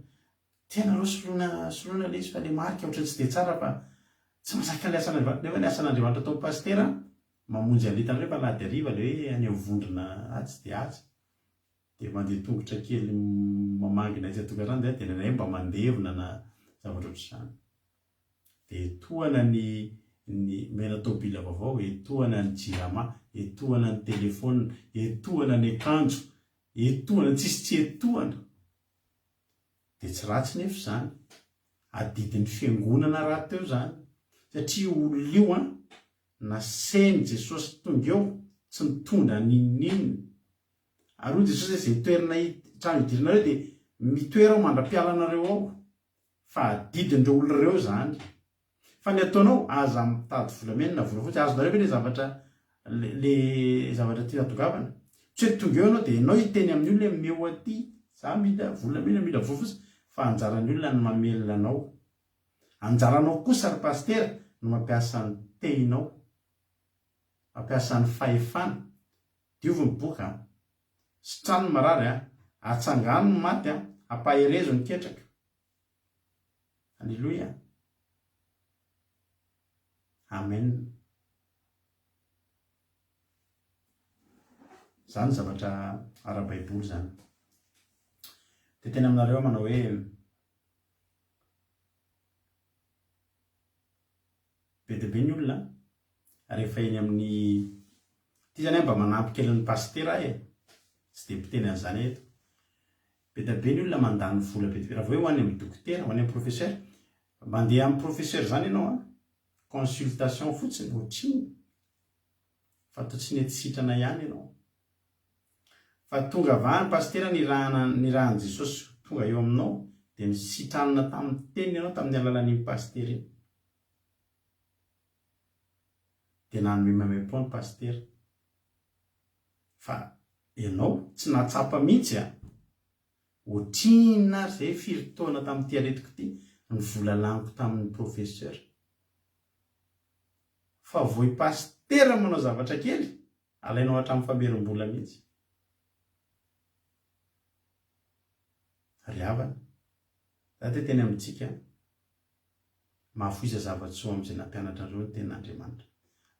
Tena aleo soloina soloina ilay izy fa ilay marika ohatran'ny tsy dia tsara fa tsy mahazaka ilay asan'Andriamanitra. Nefa ny asan'Andriamanitra ataon'ny pasitera mamonjy an'ilay hitanareo fa alahady hariva ilay hoe any amin'ny vondrona atsy dia atsy. Dia mandeha tongotra kely mamangy ny atsy an-tokantrano dia indraindray mba mandevina na zavatra ohatr'izany. Dia etohana ny ny omena tôbila vaovao, etohana ny jirama, etohana ny telephone, etohana ny akanjo, etohana, tsisy tsy etohana. Dia tsy ratsy nefa izany. Adidin'ny fiangonana rahateo izany. Satria io olona io an, nasain'i Jesosy tonga eo, tsy nitondra n'inon'inona. Ary hoy Jesosy hoe izay toerana trano idiranareo dia mitoera ao mandra-pialanareo ao. Fa adidin'ireo olona ireo izany. Fa ny ataonao, aza mitady volamena na volafotsy. Azonareo ve le zavatra le zavatra tiana tongavana? Tsy hoe tonga eo ianao dia ianao hiteny amin'ny olona hoe omeo aty, za mila volamena, mila volafotsy, fa anjaran'ny olona ny mamelona anao. Anjaranao kosa ry pasitera no mampiasa ny tehinao, mampiasa ny fahefana. Diovy ny boka a! Sitrano ny marary a! Atsangano ny maty a! Ampaherezo ny ketraka. Aleloia. Amen. Zany zavatra ara-baiboly zany. Dia tena aminareo aho manao hoe Be dia be ny olona rehefa eny amin'ny Ity zany aho mba manampy kely ny pasitera aho e! Tsy dia mpiteny an'izany aho eto. Be dia be ny olona mandany vola be dia be. Raha vao hoe ho any amin'ny dokotera, ho any amin'ny professeur, mandeha amin'ny professeur izany ianao an, consultation fotsiny, ohatrinona? Fa toa tsy nety sitrana ihany ianao. Fa tonga avy any pasitera nirahana nirahan'i Jesosy tonga eo aminao dia nisitranina tamin'ny teniny ianao tamin'ny alalan'iny pasitera iny. Dia nanome maimaimpoa ny pasitera. Fa ianao tsy nahatsapa mihitsy a! Ohatrinona ary izay firy taona tamin'ity aretiko ity ny vola laniko tamin'ny professeur. Fa vao i pasitera manao zavatra kely Alainao hatramin'ny famerim-bola mihitsy. Ry havana, za te teny amintsika, Mahafoiza zava-tsoa amin'izay nampianatra anareo ny tenin'Andriamanitra.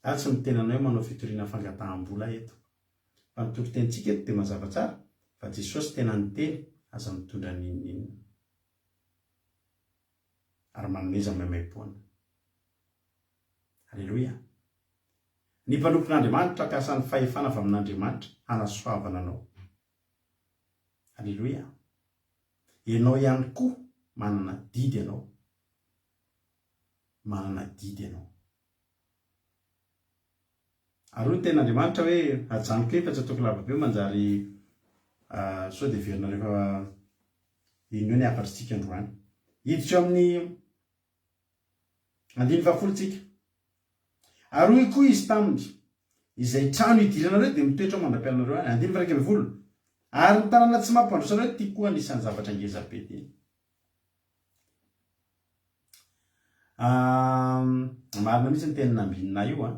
Za tsy miteny anao hoe manao fitoriana fangataham-bola eto. Fa ny toritenintsika eto dia mazava tsara fa Jesosy tena niteny aza mitondra n'inon'inona. Ary manomeza maimaimpoana. Aleloia. Ny mpanompon'Andriamanitra hampiasa ny fahefana avy amin'Andriamanitra hanasoavana anao. Aleloia. Ianao ihany koa manana adidy ianao. Manana adidy ianao. Ary hoy ny tenin'Andriamanitra hoe, ajanoko eny fa tsy ataoko lava be manjary sao dia heverinareo fa inona eo ny hafatr'tsika androany. Hiditra eo amin'ny andininy fahafolo tsika. Ary hoy koa izy taminy, Izay trano idiranareo dia mitoetra ao mandra-pialanareo any. Andininy faha 11. Ary ny tanàna tsy mampandroso anareo ity koa anisan'ny zavatra ngeza be ity. Marina mihitsy ny tenin'i Nambinina io an.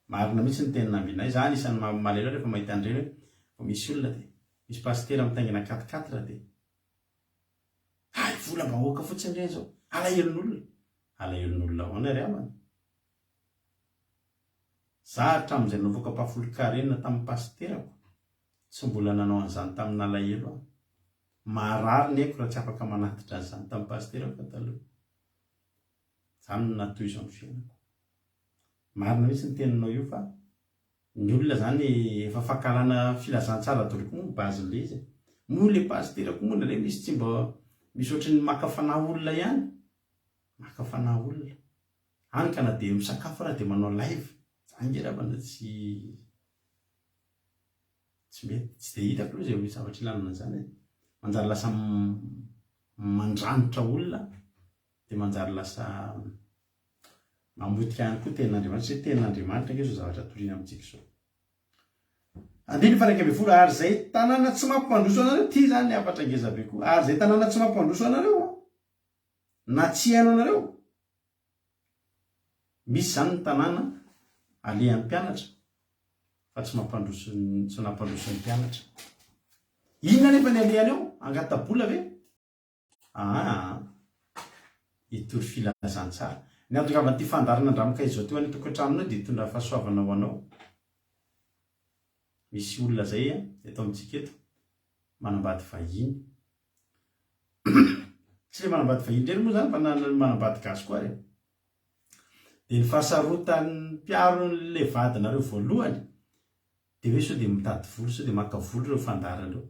Marina mihitsy ny tenin'i Nambinina io. Za anisan'ny malahelo rehefa mahita an'ireny hoe vao misy olona dia misy pasitera mitaingina quatre quatre dia hay volam-bahoaka fotsiny ireny izao. Alahelon'olona. Alahelon'olona ahoana ry havana? Za hatramin'izay navoaka ampahafolon-karena tamin'ny pasiterako, tsy mbola nanao an'izany tamin'alahelo aho. Marary ny aiko raha tsy afaka manatitra an'izany tamin'ny pasiterako aho taloha. Izany no nahatohizao ny fiainako. Marina mihitsy ny teninao io fa ny olona izany efa fankahalana filazantsara daholo koa moa ny base-n'ilay izy e. Moa ilay pasitera koa moa indraindray misy tsy mba misy ohatran'ny maka fanahy olona ihany. Maka fanahy olona. Hany ka na dia misakafo ara dia manao live. Zany nge ravana tsy tsy mety. Tsy dia hitako aloha izay zavatra ilana an'izany e. Manjary lasa mandranitra olona dia manjary lasa mamotika ihany koa tenin'Andriamanitra satria tenin'Andriamanitra ange izao zavatra torina amintsika izao. Andininy faha 11, ary izay tanàna tsy mampandroso anareo, ity izany ny hafatra ngeza be koa, ary izay tanàna tsy mampandroso anareo na tsy hihaino anareo, Misy izany ny tanàna alehan'ny mpianatra fa tsy mampandroso ny tsy nampandroso ny mpianatra. Inona anefa ny alehany ao? Angata-bola ve? Aa hitory filazantsara. Ny hahatongavan'ity fandaharana Andramoka izao teo any an-tokantranonao dia hitondra fahasoavana ho anao. Misy olona izay eto amintsika eto manambady vahiny. Tsy le manambady vahiny irery moa zany fa na ny manambady gasy koa ary e. Dia ny fahasarotan'ny mpiaro an'le vadinareo voalohany dia hoe sao dia mitady vola, sao dia maka vola ireo fandaharana ireo.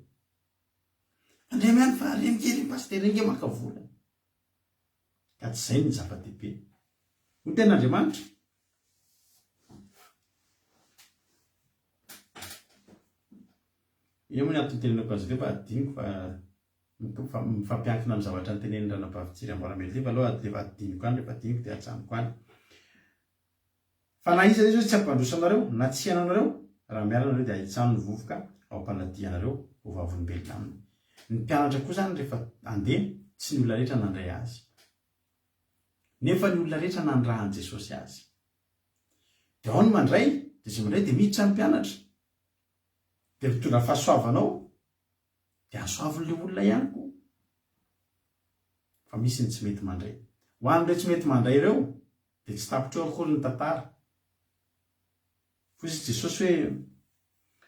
Tandremo ihany fa reny nge reny pasitera reny nge maka vola. Ka tsy izay ny zava-dehibe. Hoy ny tenin'Andriamanitra. Inona moa ny antony nitenenako azy ireo fa adinoko fa mifampiankina amin'ny zavatra notenenin'i Ranabavy Tsiry Amboaramelo ity fa aleo efa adinoko any rehefa adinoko dia ajanoko any. Fa na iza na iza hoe tsy hampandroso anareo na tsy hihaino anareo, raha miala nareo dia ahitsano ny vovoka ao am-paladianareo ho vavolombelona aminy. Ny mpianatra koa izany rehefa handeha tsy ny olona rehetra nandray azy. Nefa ny olona rehetra nanirahan'i Jesosy azy. Dia ao ny mandray, dia izay mandray dia miditra ny mpianatra. Dia mitondra fahasoavana ao, dia hasoavin'ilay olona ihany koa. Fa misy ny tsy mety mandray. Ho an'ireo tsy mety mandray ireo, dia tsy tapitra eo akory ny tantara. Hoy izy Jesosy hoe,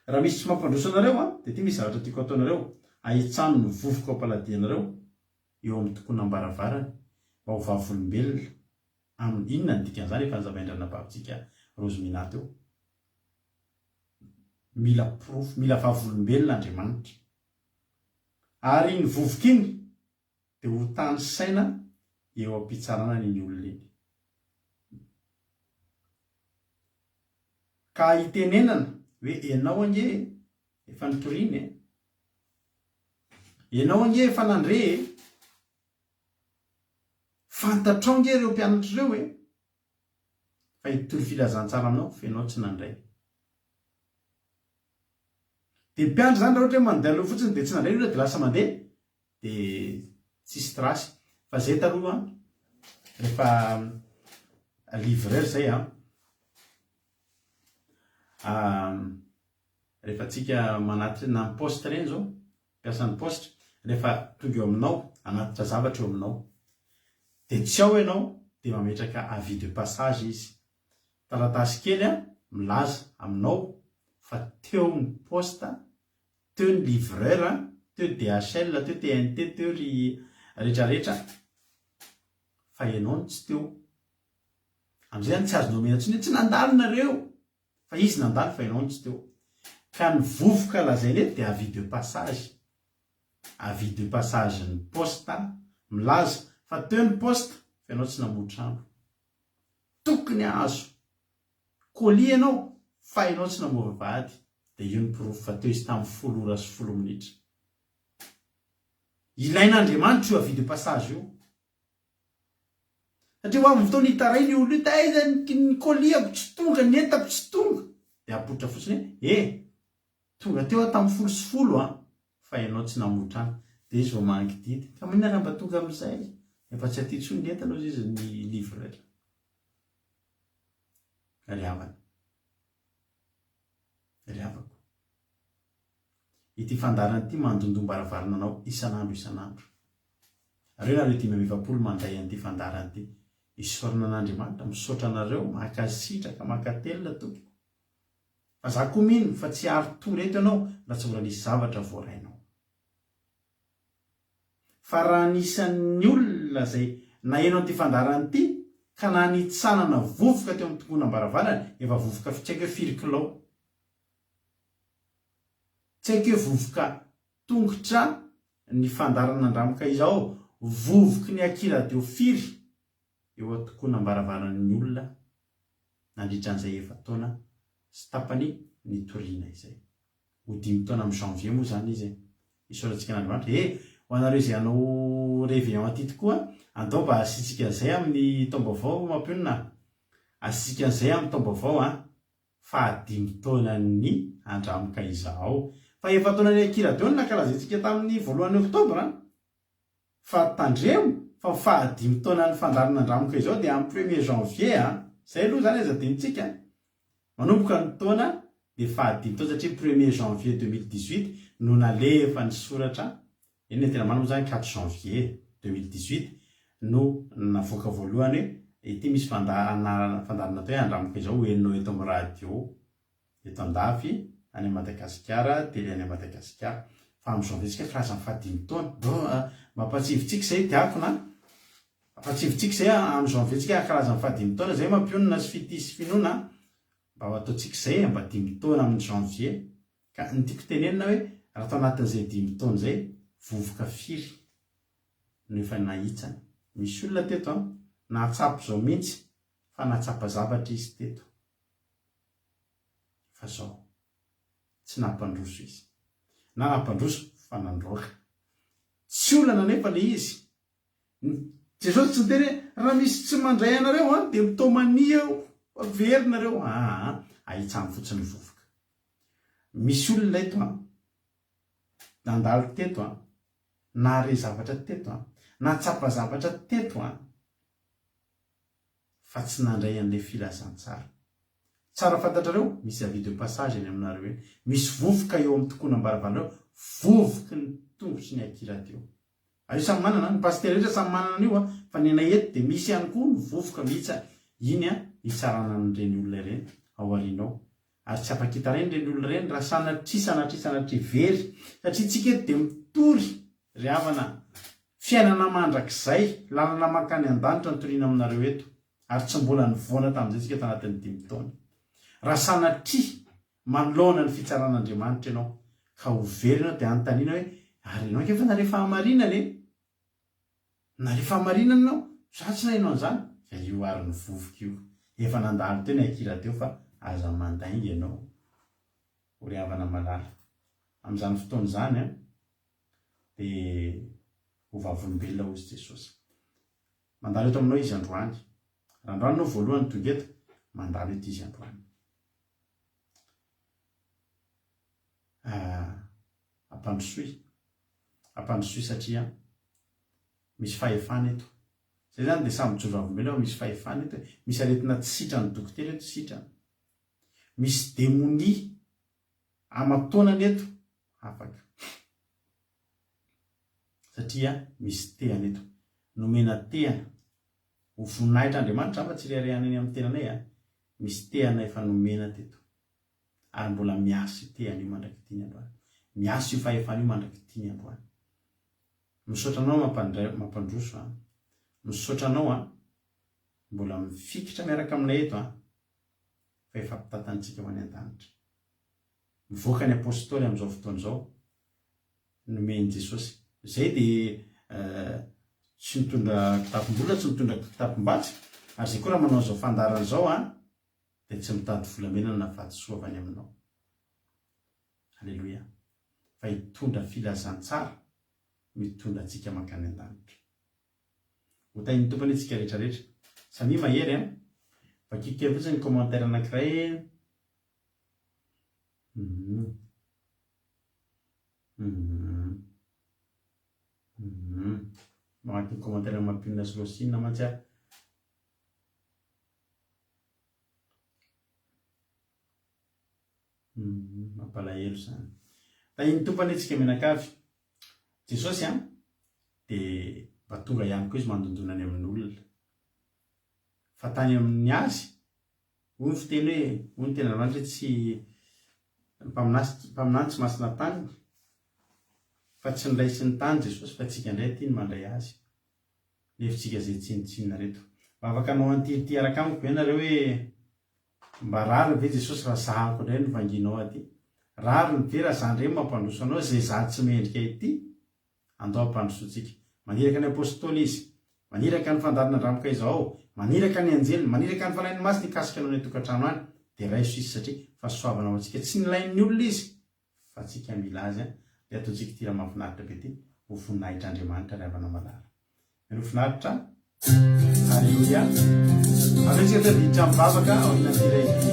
Raha misy tsy mampandroso anareo, dia ity misy zavatra tiako hataonareo, ahitsano ny vovoka ao am-paladianareo eo amin'ny tokonam-baravarany, mba ho vavolombelona aminy. Inona ny dikan'izany efa nazavain-dRanabavintsika Rosemina teo. Mila porofo, mila vavolombelona Andriamanitra. Ary iny vovoka iny dia ho tanisaina eo am-pitsarana an'iny olona iny. Ka hitenenana hoe ianao ange efa nitoriana e! Ianao ange efa nandre e! Fantatrao ange ireo mpianatra ireo e! Fa hitory filazantsara aminao fa ianao tsy nandray. Dia mpiandry izany raha ohatra hoe mandeha aloha fotsiny dia tsy nandray ny olona dia lasa mandeha dia tsisy trace. Fa zay taloha rehefa livreur zay an, rehefa tsika manatitra na ny poste ireny zao, mpiasan'ny paositra, rehefa tonga eo aminao, hanatitra zavatra eo aminao, dia tsy ao ianao. dia mametraka avis de passage izy. Taratasy kely milaza aminao fa teo ny poste, teo ny livreur, teo DHL, teo TNT, teo ry retraretra fa ianao no tsy teo. Amin'izay zany tsy azonao omena tsiny hoe tsy nandalo nareo fa izy nandalo fa ianao no tsy teo. Ka ny vovoka lazaina eto dia avis de passage. Avis de passage ny poste milaza fa teo ny poste fa ianao tsy namoha trano. Tokony hahazo colis ianao fa ianao tsy namoha vavahady dia io ny porofo fa teo izy tamin'ny folo ora sy folo minitra. Ilain'Andriamanitra io avis de passage io. Satria ho avy ny fotoana hitaraina io olona io, taiza ny colis-ako tsy tonga, ny entako tsy tonga. Dia apoitra fotsiny hoe, eh, tonga teo aho tamin'ny folo sy folo an, fa ianao tsy namoha trano. Dia izy vao mangididy, ka maninona raha mba tonga amin'izay? Efa tsy aty intsony ny entana hozy izy ny livreur. Ry havana, ry havako. Ity fandaharana ity mandondom-baravarana anao isan'andro isan'andro. Areo nareo 45 mandray an'ity fandaharana ity. Isaorana an'Andriamanitra, misaotra anareo, mankasitraka, mankatelina tompoko. Fa za koa mino fa tsy hary tory eto ianao raha tsy mbola nisy zavatra voarainao. Fa raha anisan'ny olona izay naheno an'ity fandaharana ity ka nanitsanana vovoka teo amin'ny tokonam-baravarany, efa vovoka tsy haiko hoe firy kilao. Tsy haiko hoe vovoka tongotra ny fandaharana andramoka izao, vovoky ny akiradio firy eo an-tokonam-baravaran'ny olona nandritra an'izay efa-taona sy tapany nitoriana izay. Ho dimy taona amin'ny janvier moa izany izy e. Isaorantsika an'Andriamanitra. E! Ho anareo izay hanao réveillon aty tokoa, andao mba hasiantsika an'izay amin'ny taom-baovao mampionona a! Asiantsika an'izay amin'ny taom-baovao an! Fahadimy taonan'ny Andramoka izao. Fa efa-taonan'ny Akiradio no nankalazaintsika tamin'ny voalohan'ny oktobra an! Fa tandremo fa ny fahadimy taonan'ny fandaharana Andramoka izao dia amin'ny premier janvier an! Izay aloha izany aza adinontsika an! Manomboka ny taona dia fahadimy taona satria premier janvier 2018 no nalefa ny soratra, eny ny tena marina moa izany quatre janvier 2018 no navoaka voalohany hoe ity misy fandaharana fandaharana atao hoe Andramoka izao ho henonao eto amin'ny radio eto andafy any Madagasikara, télé any Madagasikara. Fa amin'ny janvier tsika karazany fahadimy taona. Bon, mampatsivintsika izay diakona an! Mampatsivintsika izay amin'ny janvier tsika karazany fahadimy taona izay mampionona sy fitia sy finoana an! Mba ho ataontsika izay e, mba dimy taona amin'ny janvier. Ka ny tiako tenenina hoe raha tao anatin'izay dimy taona izay, vovoka firy no efa nahitsana. Misy olona teto an, nahatsapa izao mihitsy fa nahatsapa zavatra izy teto. Fa zao, tsy nampandroso izy. Na nampandroso fa nandroaka. Tsy olana anefa le izy. Jesosy tsy niteny hoe raha misy tsy mandray anareo an, dia mitomania eo, fa very nareo. Aa, ahitsano fotsiny ny vovoka. Misy olona eto an, nandalo teto an, nahare zavatra teto an, nahatsapa zavatra teto an, fa tsy nandray an'ilay filazantsara. Tsara fantatrareo, misy avis de passage eny aminareo eny. Misy vovoka eo amin'ny tokonam-baravanareo, vovoky ny tongotry ny akiradio. Ary io samy manana, ny pasitera rehetra samy manana an'io an, fa ny anay eto dia misy ihany koa ny vovoka mihitsy iny an, hitsarana an'ireny olona ireny ao aoriana ao. Ary tsy afaka hitaraina ireny olona ireny raha sanatria, sanatria, sanatria very. Satria tsika eto dia mitory ry havana a! Fiainana mandrakizay, lalana mankany an-danitra no toriana aminareo eto. Ary tsy mbola nivoana tamin'izay tsika tanatin'ny dimy taona. Raha sanatria manoloana ny fitsaran'Andriamanitra ianao ka ho very ianao dia anontaniana hoe ary ianao ange efa nahare fahamarinana e! Nahare fahamarinana ianao? Za tsy naheno an'izany. Fa io ary ny vovoka io. Efa nandalo teo ny akira teo fa aza mandainga ianao. O ry havana malala. Amin'izany fotoana izany an, dia ho vavolombelona hozy Jesosy. Mandalo eto aminao Izy androany. Raha androany ianao voalohany tonga eto, mandalo eto Izy androany. Ah, ampandrosoy. Ampandrosoy satria misy fahefana eto. Zay zany dia samy mijoro vavolombelona fa misy fahefana eto e. Misy aretina tsy sitran'ny dokotera eto, sitrana. Misy demonia aman-taonany eto, afaka. Satria misy tehana eto. Nomena tehana. Ho voninahitr'Andriamanitra izany fa tsy reharehana eny amin'ny tenanay a! Misy tehana efa nomena teto. Ary mbola miasa io tehana io mandrak'ity ny androany. Miasa io fahefana io mandrak'ity ny androany. Misaotra anao mampandray mampandroso a! Misaotra anao a! Mbola mifikitra miaraka aminay eto a! Fa efa mpitantantsika ho any an-danitra. Mivoaka ny Apostoly amin'izao fotoana izao, nomen'i Jesosy. Izay dia tsy mitondra kitapom-bola, tsy mitondra kitapom-batsy, ary izay koa raha manao an'izao fandaharana izao an, dia tsy mitady volamena na vatosoa avy any aminao. Aleloia. Fa hitondra filazantsara mitondra antsika mankany an-danitra. Ho tahin'ny Tompo anie tsika rehetra rehetra. Samia mahery an. Vakiko kely fotsiny ny commentaire anankiray. Hum. Hum. Hum. Mamaky ny commentaire mampionona sy Rosine mantsy aho. Hum, mampalahelo izany. Tahin'ny Tompo anie tsika mianakavy. Jesosy an, dia mba tonga ihany koa izy mandondona any amin'olona. Fa tany amin'ny azy, hoy ny fiteny hoe, hoy ny tenin'Andriamanitra hoe tsy ny mpaminasy, mpaminany tsy masina taniny, fa tsy niraisin'ny tany Jesosy fa tsika indray aty no mandray azy. Nefa tsika izay tsinontsinona reto. Mba afaka hanao an'ity ity araka amiko ve nareo hoe Mba rariny ve Jesosy raha zahako indray no vangianao aty? Rariny ve raha za indray no mampandroso anao izay za tsy mendrika ity? Andao hampandrosoantsika. Maniraka ny Apostoly Izy. Maniraka ny fandalin'Andramoka izao. Maniraka ny Anjeliny. Maniraka ny Fanahiny Masina hikasika anao any an-tokantrano any. Dia raiso Izy satria fahasoavana ho antsika. Tsy nilain'ny olona Izy fa tsika mila Azy. Dia ataontsika ity raha mahafinaritra be ity ho voninahitr'Andriamanitra ry havana malala. Mino finaritra. Aleloia. Aleo tsika tonga hiditra amin'ny vavaka aorianan'ity hira ity.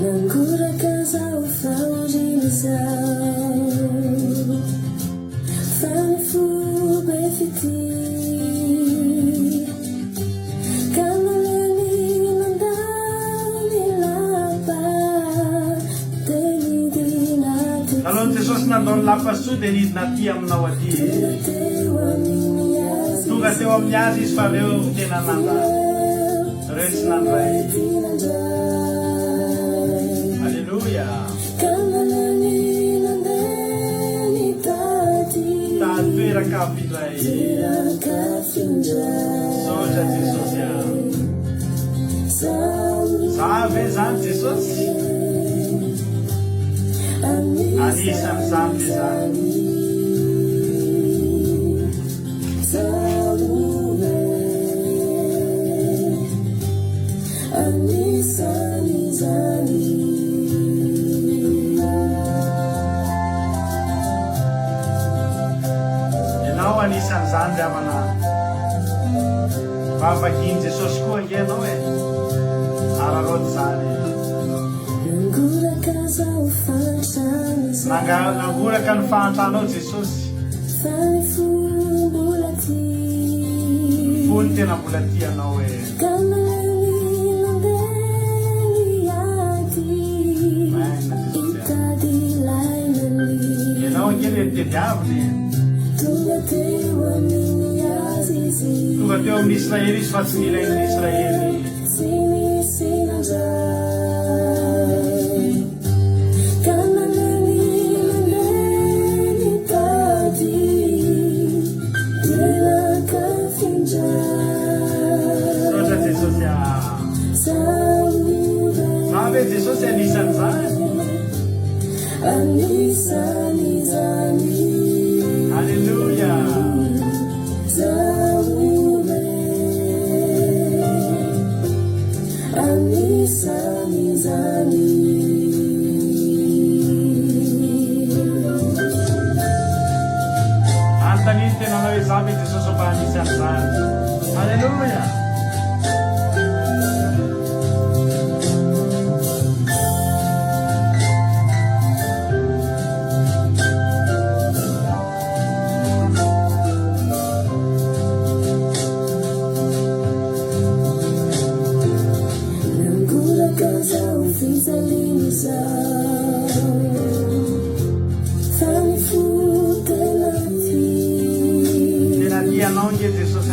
Nangoraka zaho fahoriana izao Fa ny fo be fitia Ka nalemy nandao ny lapa Dia nidina tety Naloan'i Jesosy nandao ny lapa soa dia nidina aty aminao aty. Tonga teo amin'ny azy Tonga teo amin'ny azy izy fa reo tena nandà. Reo tsy nandray. Aleloia. Tady toeran-kafy indray. Misaotra Jesosy a. Za ve zany Jesosy? Anisan'izany ve zany? Ianao anisan'izany ry havana a. Mba vakian'i Jesosy koa ange ianao e. Araraoty izany. Nangoraka ny fahantranao Jesosy. Fa ny fo mbola tia. Fo ny tena mbola tia anao e. Ka nalemy nandeha niady. Amen Jesosy a. Hitady ilay nania. Ianao ange le notediaviny e. Tonga teo amin'ny azy izy. Tonga teo amin'ny Israely izy fa tsy nilain'ny Israely. Tsy nisy nandray. Ka nalemy nandeha nitady toeran-kafa indray. Misaotra Jesosy a. Za ve Jesosy anisan'izany? Anisan'izany. Alléluia. Anontania ny tenanao hoe za ve Jesosy mba anisan'izany? Alléluia.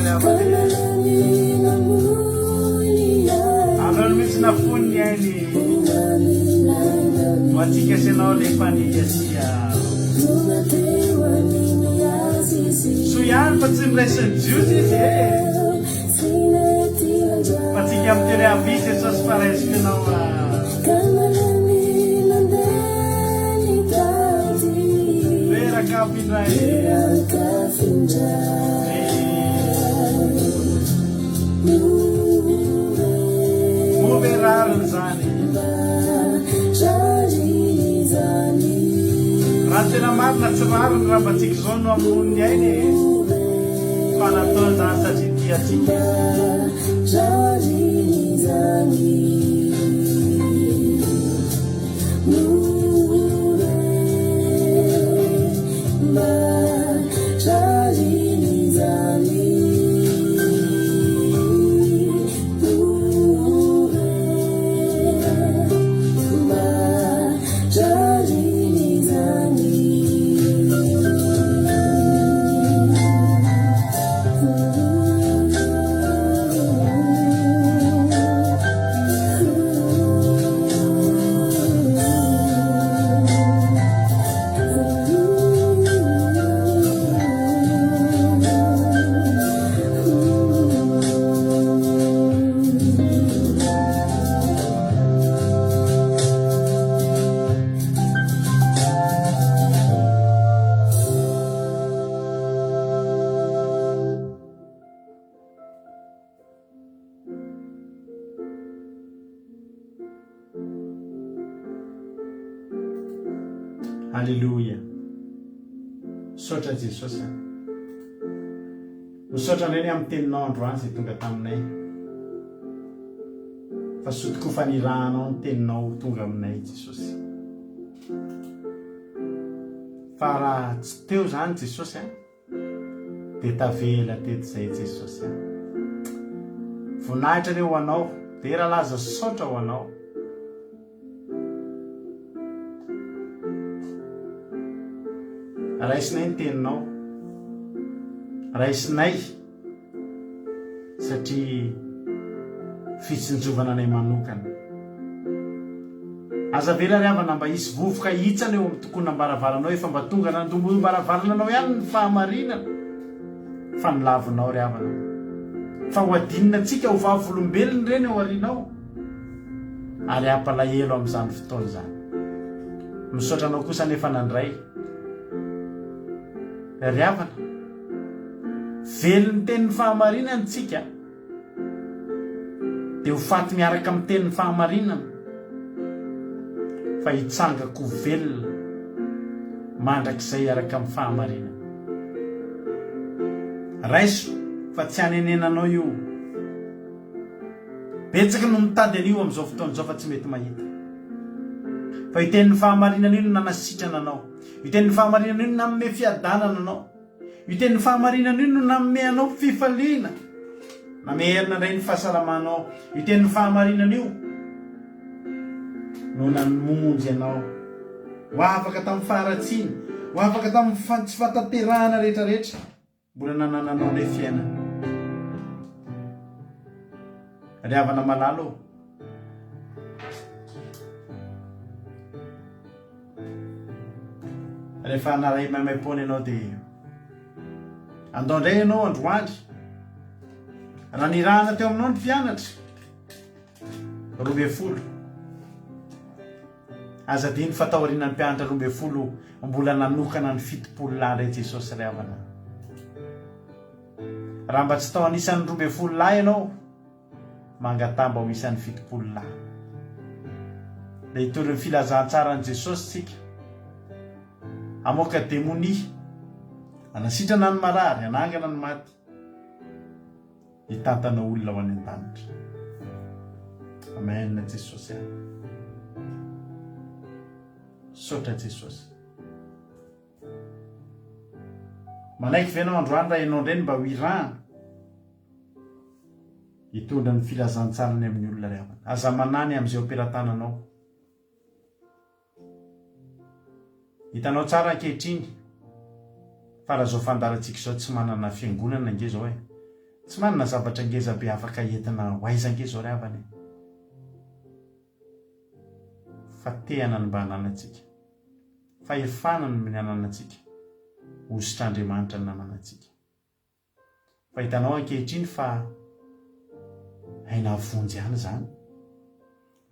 Jesosy ry havana e. Aleony mihitsy nafoiny ny ainy ho antsika sy ianao rehefa ny Mesia. Soa ihany fa tsy noraisin'ny Jiosy izy e. Fa tsika miteny hoe avia Jesosy fa raisiko ianao a. Reraka afindray. Moa ve rariny izany? Raha ny tena marina tsy rariny raha mba tsika izao no hamono ny ainy e! Fa nataony izany satria tia antsika izy. Aleloia. Misaotra Jesosy a. Misaotra indray ny amin'ny teninao androany izay tonga taminay. Fa soa tokoa fa nirahanao ny teninao ho tonga aminay Jesosy. Fa raha tsy teo izany Jesosy a, Dia tavela teto izay Jesosy a. Voninahitra anie ho Anao, dera laza saotra ho Anao. Raisinay ny teninao. Raisinay satria fitsinjovana anay manokana. Aza avela ry havana mba hisy vovoka hitsana eo amin'ny tokonam-baravaranao efa mba tonga nandombom-baravarana anao ihany ny fahamarinana fa ny lavinao ry havana fa ho adinina antsika ho vavolombelona ireny ao aorianao ary hampalahelo amin'izany fotoana izany. Misaotra anao kosa anefa nandray ry havana. Velon'ny tenin'ny fahamarinana tsika. Dia ho faty miaraka amin'ny tenin'ny fahamarinana, fa hitsanga-ko velona mandrakizay hiaraka amin'ny fahamarinana. Raiso fa tsy hanenenanao io. Betsaka no mitady an'io amin'izao fotoana izao fa tsy mety mahita. Fa io tenin'ny fahamarinana io no nanasitrana anao. Io tenin'ny fahamarinana io no nanome fiadanana anao. Io tenin'ny fahamarinana io no nanome anao fifaliana, namerina indray ny fahasalamanao. Io tenin'ny fahamarinana io no namonjy anao ho afaka tamin'ny faharatsiana, ho afaka tamin'ny tsy fahatanterahana rehetra rehetra mbola nanananao indray fiainana. Ry havana malala ô, Rehefa naray maimaimpoana ianao dia andao indray ianao androany. Raha nirahana teo aminao ny mpianatra 12. Aza adino fa taorian'ny mpianatra 12 mbola nanokana ny 70 lahy indray Jesosy ry havana. Raha mba tsy tao anisan'ny 12 lahy ianao, Mangataha mba ho isan'ny 70 lahy. Dia hitory ny filazantsaran'i Jesosy tsika. Hamoaka demonia, hanasitrana ny marary, hanangana ny maty, hitantana olona ho any an-danitra. Amen Jesosy a. Misaotra Jesosy. Manaiky ve ianao androany raha ianao indray no mba ho irahana? Hitondra ny filazantsarany amin'ny olona ry havana. Aza manahy ny amin'izay eo am-pelatananao. Hitanao tsara ankehitriny fa raha izao fandaharantsika izao tsy manana fiangonana ange izao e. Tsy manana zavatra ngeza be afaka entina ho aiza ange izao ry havana e. Fa tehana no mba ananantsika. Fahefana no ananantsika. Hositr'Andriamanitra no ananantsika. Fa hitanao ankehitriny fa hay nahavonjy ihany izany.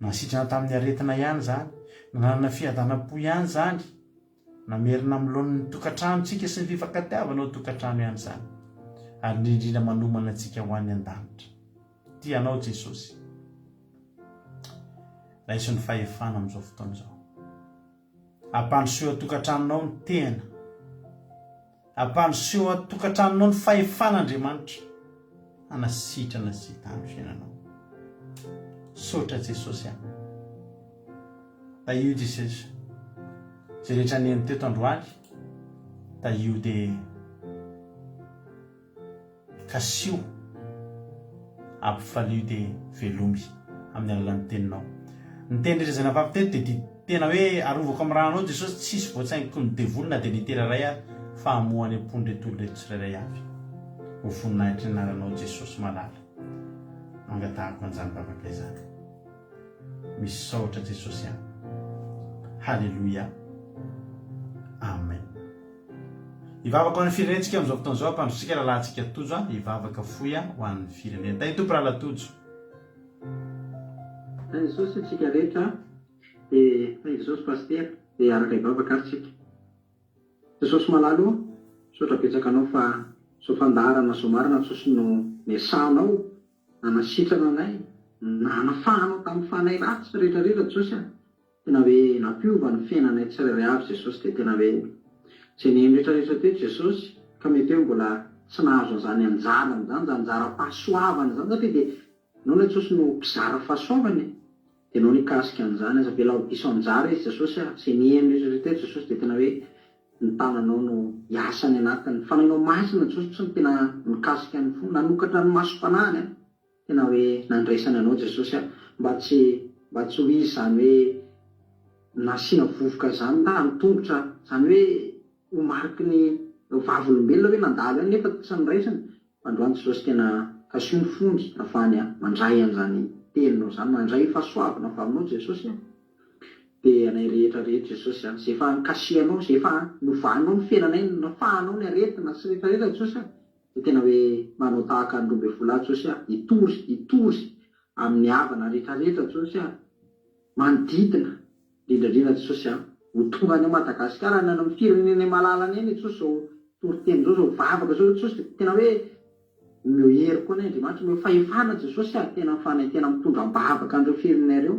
Nasitrana tamin'ny aretina ihany izany. Nanana fiadanam-po ihany izany. Namerina amin'ny laoniny ny tokantranontsika sy ny fifankatiavana ao tokantrano ihany izany. Ary indrindra indrindra manomana antsika ho any an-danitra. Tia anao Jesosy. Raiso ny fahefana amin'izao fotoana izao. Ampandrosoy ao tokantranonao ny tehina. Ampandrosoy ao tokantranonao ny fahefan'Andriamanitra hanasitrana sy hitahy ny fiainanao. Misaotra Jesosy a. Tahio Jesosy. Izay rehetra neno teto androany, tahio dia Kasiho, ampifalio dia velomy amin'ny alalan'ny teninao. Ny teny rehetra izay nafafy teto dia didy tena hoe arovako amin'ny ranao Jesosy tsisy voatsaingoky ny devoly na dia litera iray ary fa hamoha any am-pon'ireto olona ireto tsirairay avy. Ho voninahitry ny anaranao Jesosy malala no angatahako an'izany vavaka izany. Misaotra Jesosy a. Haleloia. Amen. Hivavaka ho an'ny firenentsika amin'izao fotoana izao ampandrotsika rahalahintsika Tojo a, hivavaka fohy a ho an'ny firenena. Tahin'ny Tompo rahalahy Tojo. Tahin'i Jesosy tsika rehetra dia tahin'i Jesosy Pasitera dia hiaraka hivavaka ary tsika. Jesosy malala o, misaotra betsaka anao fa zao fandaharana zao marina Jesosy no niasanao nanasitrana anay, nanafahanao tamin'ny fanahy ratsy rehetra rehetra Jesosy a. Tena hoe nampiova ny fiainanay tsirairay avy Jesosy dia tena hoe izay niheno rehetra rehetra teto Jesosy ka mety hoe mbola tsy nahazo an'izany anjarany izany, izany anjaram-pahasoavana izany satria dia Ianao ilay Jesosy no mpizara fahasoavana e! dia Ianao nikasika an'izany, aza avela ho diso anjara izy Jesosy a! izay niheno rehetra rehetra teto Jesosy dia tena hoe ny tananao no hiasa any anatiny, ny Fanahinao Masina Jesosy no tena nikasika ny fony, nanokatra ny masom-panahiny an! Tena hoe nandraisana anao Jesosy a! Mba tsy mba tsy ho izy izany hoe nasiana vovoka izany tamin'ny tongotra, izany hoe ho mariky ny vavolombelona hoe nandalo ihany nefa tsy noraisina. Fa androany Jesosy tena kasiho ny fony afahany mandray an'izany teninao izany, mandray fahasoavana avy aminao Jesosy a! Dia anay rehetra rehetra Jesosy a! Izay efa nikasihanao, izay efa novanao ny fiainanay, nafahanao ny aretina sy rehetra rehetra Jesosy a! Dia tena hoe manao tahaka ny 12 lahy Josy ah, hitory, hitory amin'ny havana rehetra rehetra Josy ah, manodidina, indrindra indrindra Jesosy ah, ho tonga any Madagasikara, any amin'ny firenenay malalany any Jesosy izao toriteny izao, izao vavaka izao Jesosy, dia tena hoe omeo hery koa anie Andriamanitra, omeo fahefana Jesosy ah, tena mifanay, tena mitondra am-bavaka an'ireo firenena ireo.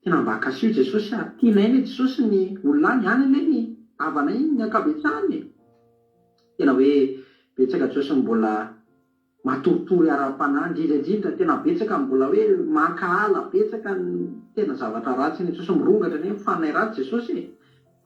Tena mba kasio Jesosy a! Tianay anie Jesosy ny olona any, any anie ny havanay ny ankabetsahany e! Tena hoe betsaka Jesosy ny mbola matoritory ara-panahy, indrindra indrindra tena betsaka ny mbola hoe mankahala, betsaka ny tena zavatra ratsy anie Jesosy, mirongatra anie ny fanahy ratsy Jesosy e!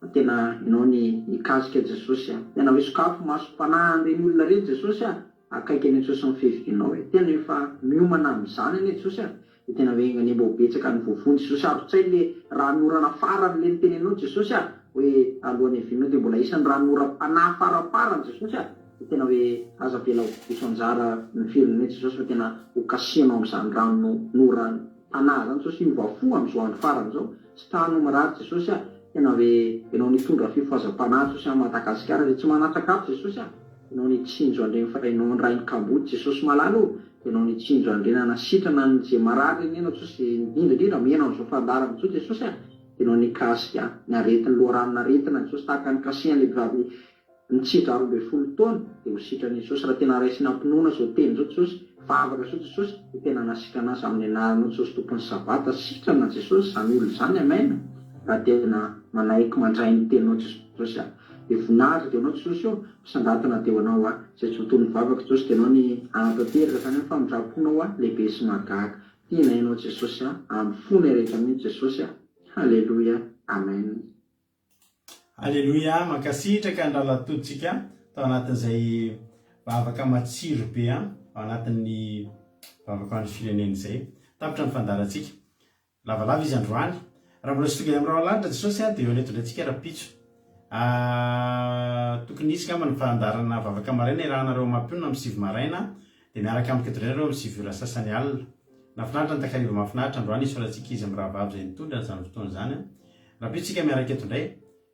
Fa tena ianao ny hikasika Jesosy a! Tena hoe sokafo masom-panahy an'ireny olona ireny Jesosy a! Akaiky anie Jesosy ny fiavianao e! Tena efa miomana amin'izany anie Jesosy a! Dia tena hoe enga anie mba ho betsaka ny voavonjy Jesosy ary tsy hay le ranonorana farany le niteneninao Jesosy a! hoe alohan'ny hiavianao dia mbola hisy ny ranonoram-panahy faraparany Jesosy a! dia tena hoe aza avela ho diso anjara ny firenena Jesosy fa tena ho kasihanao amin'izany ranonoram-panahy izany Jesosy hiova fo amin'izao andro farany izao tsy tany ho mirary Jesosy a! tena hoe ianao nitondra fifohazam-panahy Jesosy any Madagasikara izay tsy manan-tsakafo Jesosy a! Ianao nitsinjo an'ireny fanahinao ny rainy kamboty Jesosy malala ô, Ianao nitsinjo an'ireny nanasitrana an ze marary ireny Ianao Jesosy ze indrindra indrindra miheno an'izao fandaharana izao Jesosy a, Ianao nikasika ny aretin'ny loharanon'aretina Jesosy tahaka ny nikasihan'ilay vehivavy nitsidra 12 taona dia ho sitrana Jesosy raha tena raisina am-pinoana izao teny izao Jesosy vavaka izao Jesosy dia tena hanasitrana azy amin'ny anaranao Jesosy Tompon'ny Sabata sitrana Jesosy izany olona izany Amen raha tena manaiky mandray ny teninao Jesosy a. Dia voninahitra dia anao Jesosy ô, fisandrantana dia ho anao aho, izay tsy ho toy ny vavako Jesosy dia anao ny hanatanteraka izany amin'ny famindram-ponao aho lehibe sy mahagaga. Tianay ianao Jesosy a, amin'ny fonay rehetra mihitsy Jesosy a. Haleloia. Amen. Aleloia, mankasitraka ny rahalahy Toditsika tao anatin'izay vavaka matsiro be ao anatin'ny vavaka ho an'ny firenena izay. Tapitra ny fandaharantsika. Lavalava izy androany. Raha mbola tsy tonga eny amin'ny rahona lanitra Jesosy dia eo an'eto indray tsika rahampitso. Tokony hisy angamba ny fandaharana vavaka maraina iarahanareo mampionona amin'ny sivy maraina. Dia miaraka amiko eto indray nareo amin'ny 9 ora sasany alina. Nahafinaritra ny takariva mahafinaritra androany isaorantsika izy mirahavavy izay nitondra an'izany fotoana izany an. Rahampitso isika miaraka eto indray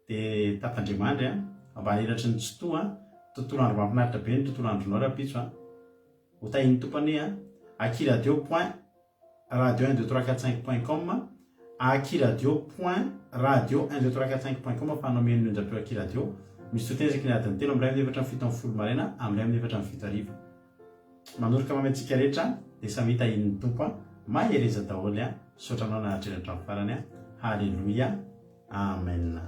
dia tafandriamandry an, ambany elatry ny tsitoha an, tontolo andro mahafinaritra be ny tontolo andronao rahampitso an. Ho tahin'ny Tompo anie an. Akiradio point radio un deux trois quatre cinq point com Akiradio point radio un deux trois quatre cinq point com ahafahanao mihaino ny onjam-peo Akiradio. Misy toriteny isaky ny adiny telo amin'ny iray amin'ny efatra amby 17 maraina amin'ny iray amin'ny efatra amby fito hariva. Manoroka mamy antsika rehetra dia samia tahian'ny Tompo a! Mahereza daholo a! Misaotra anao nahatrera hatramin'ny farany a! Haleloia! Amen!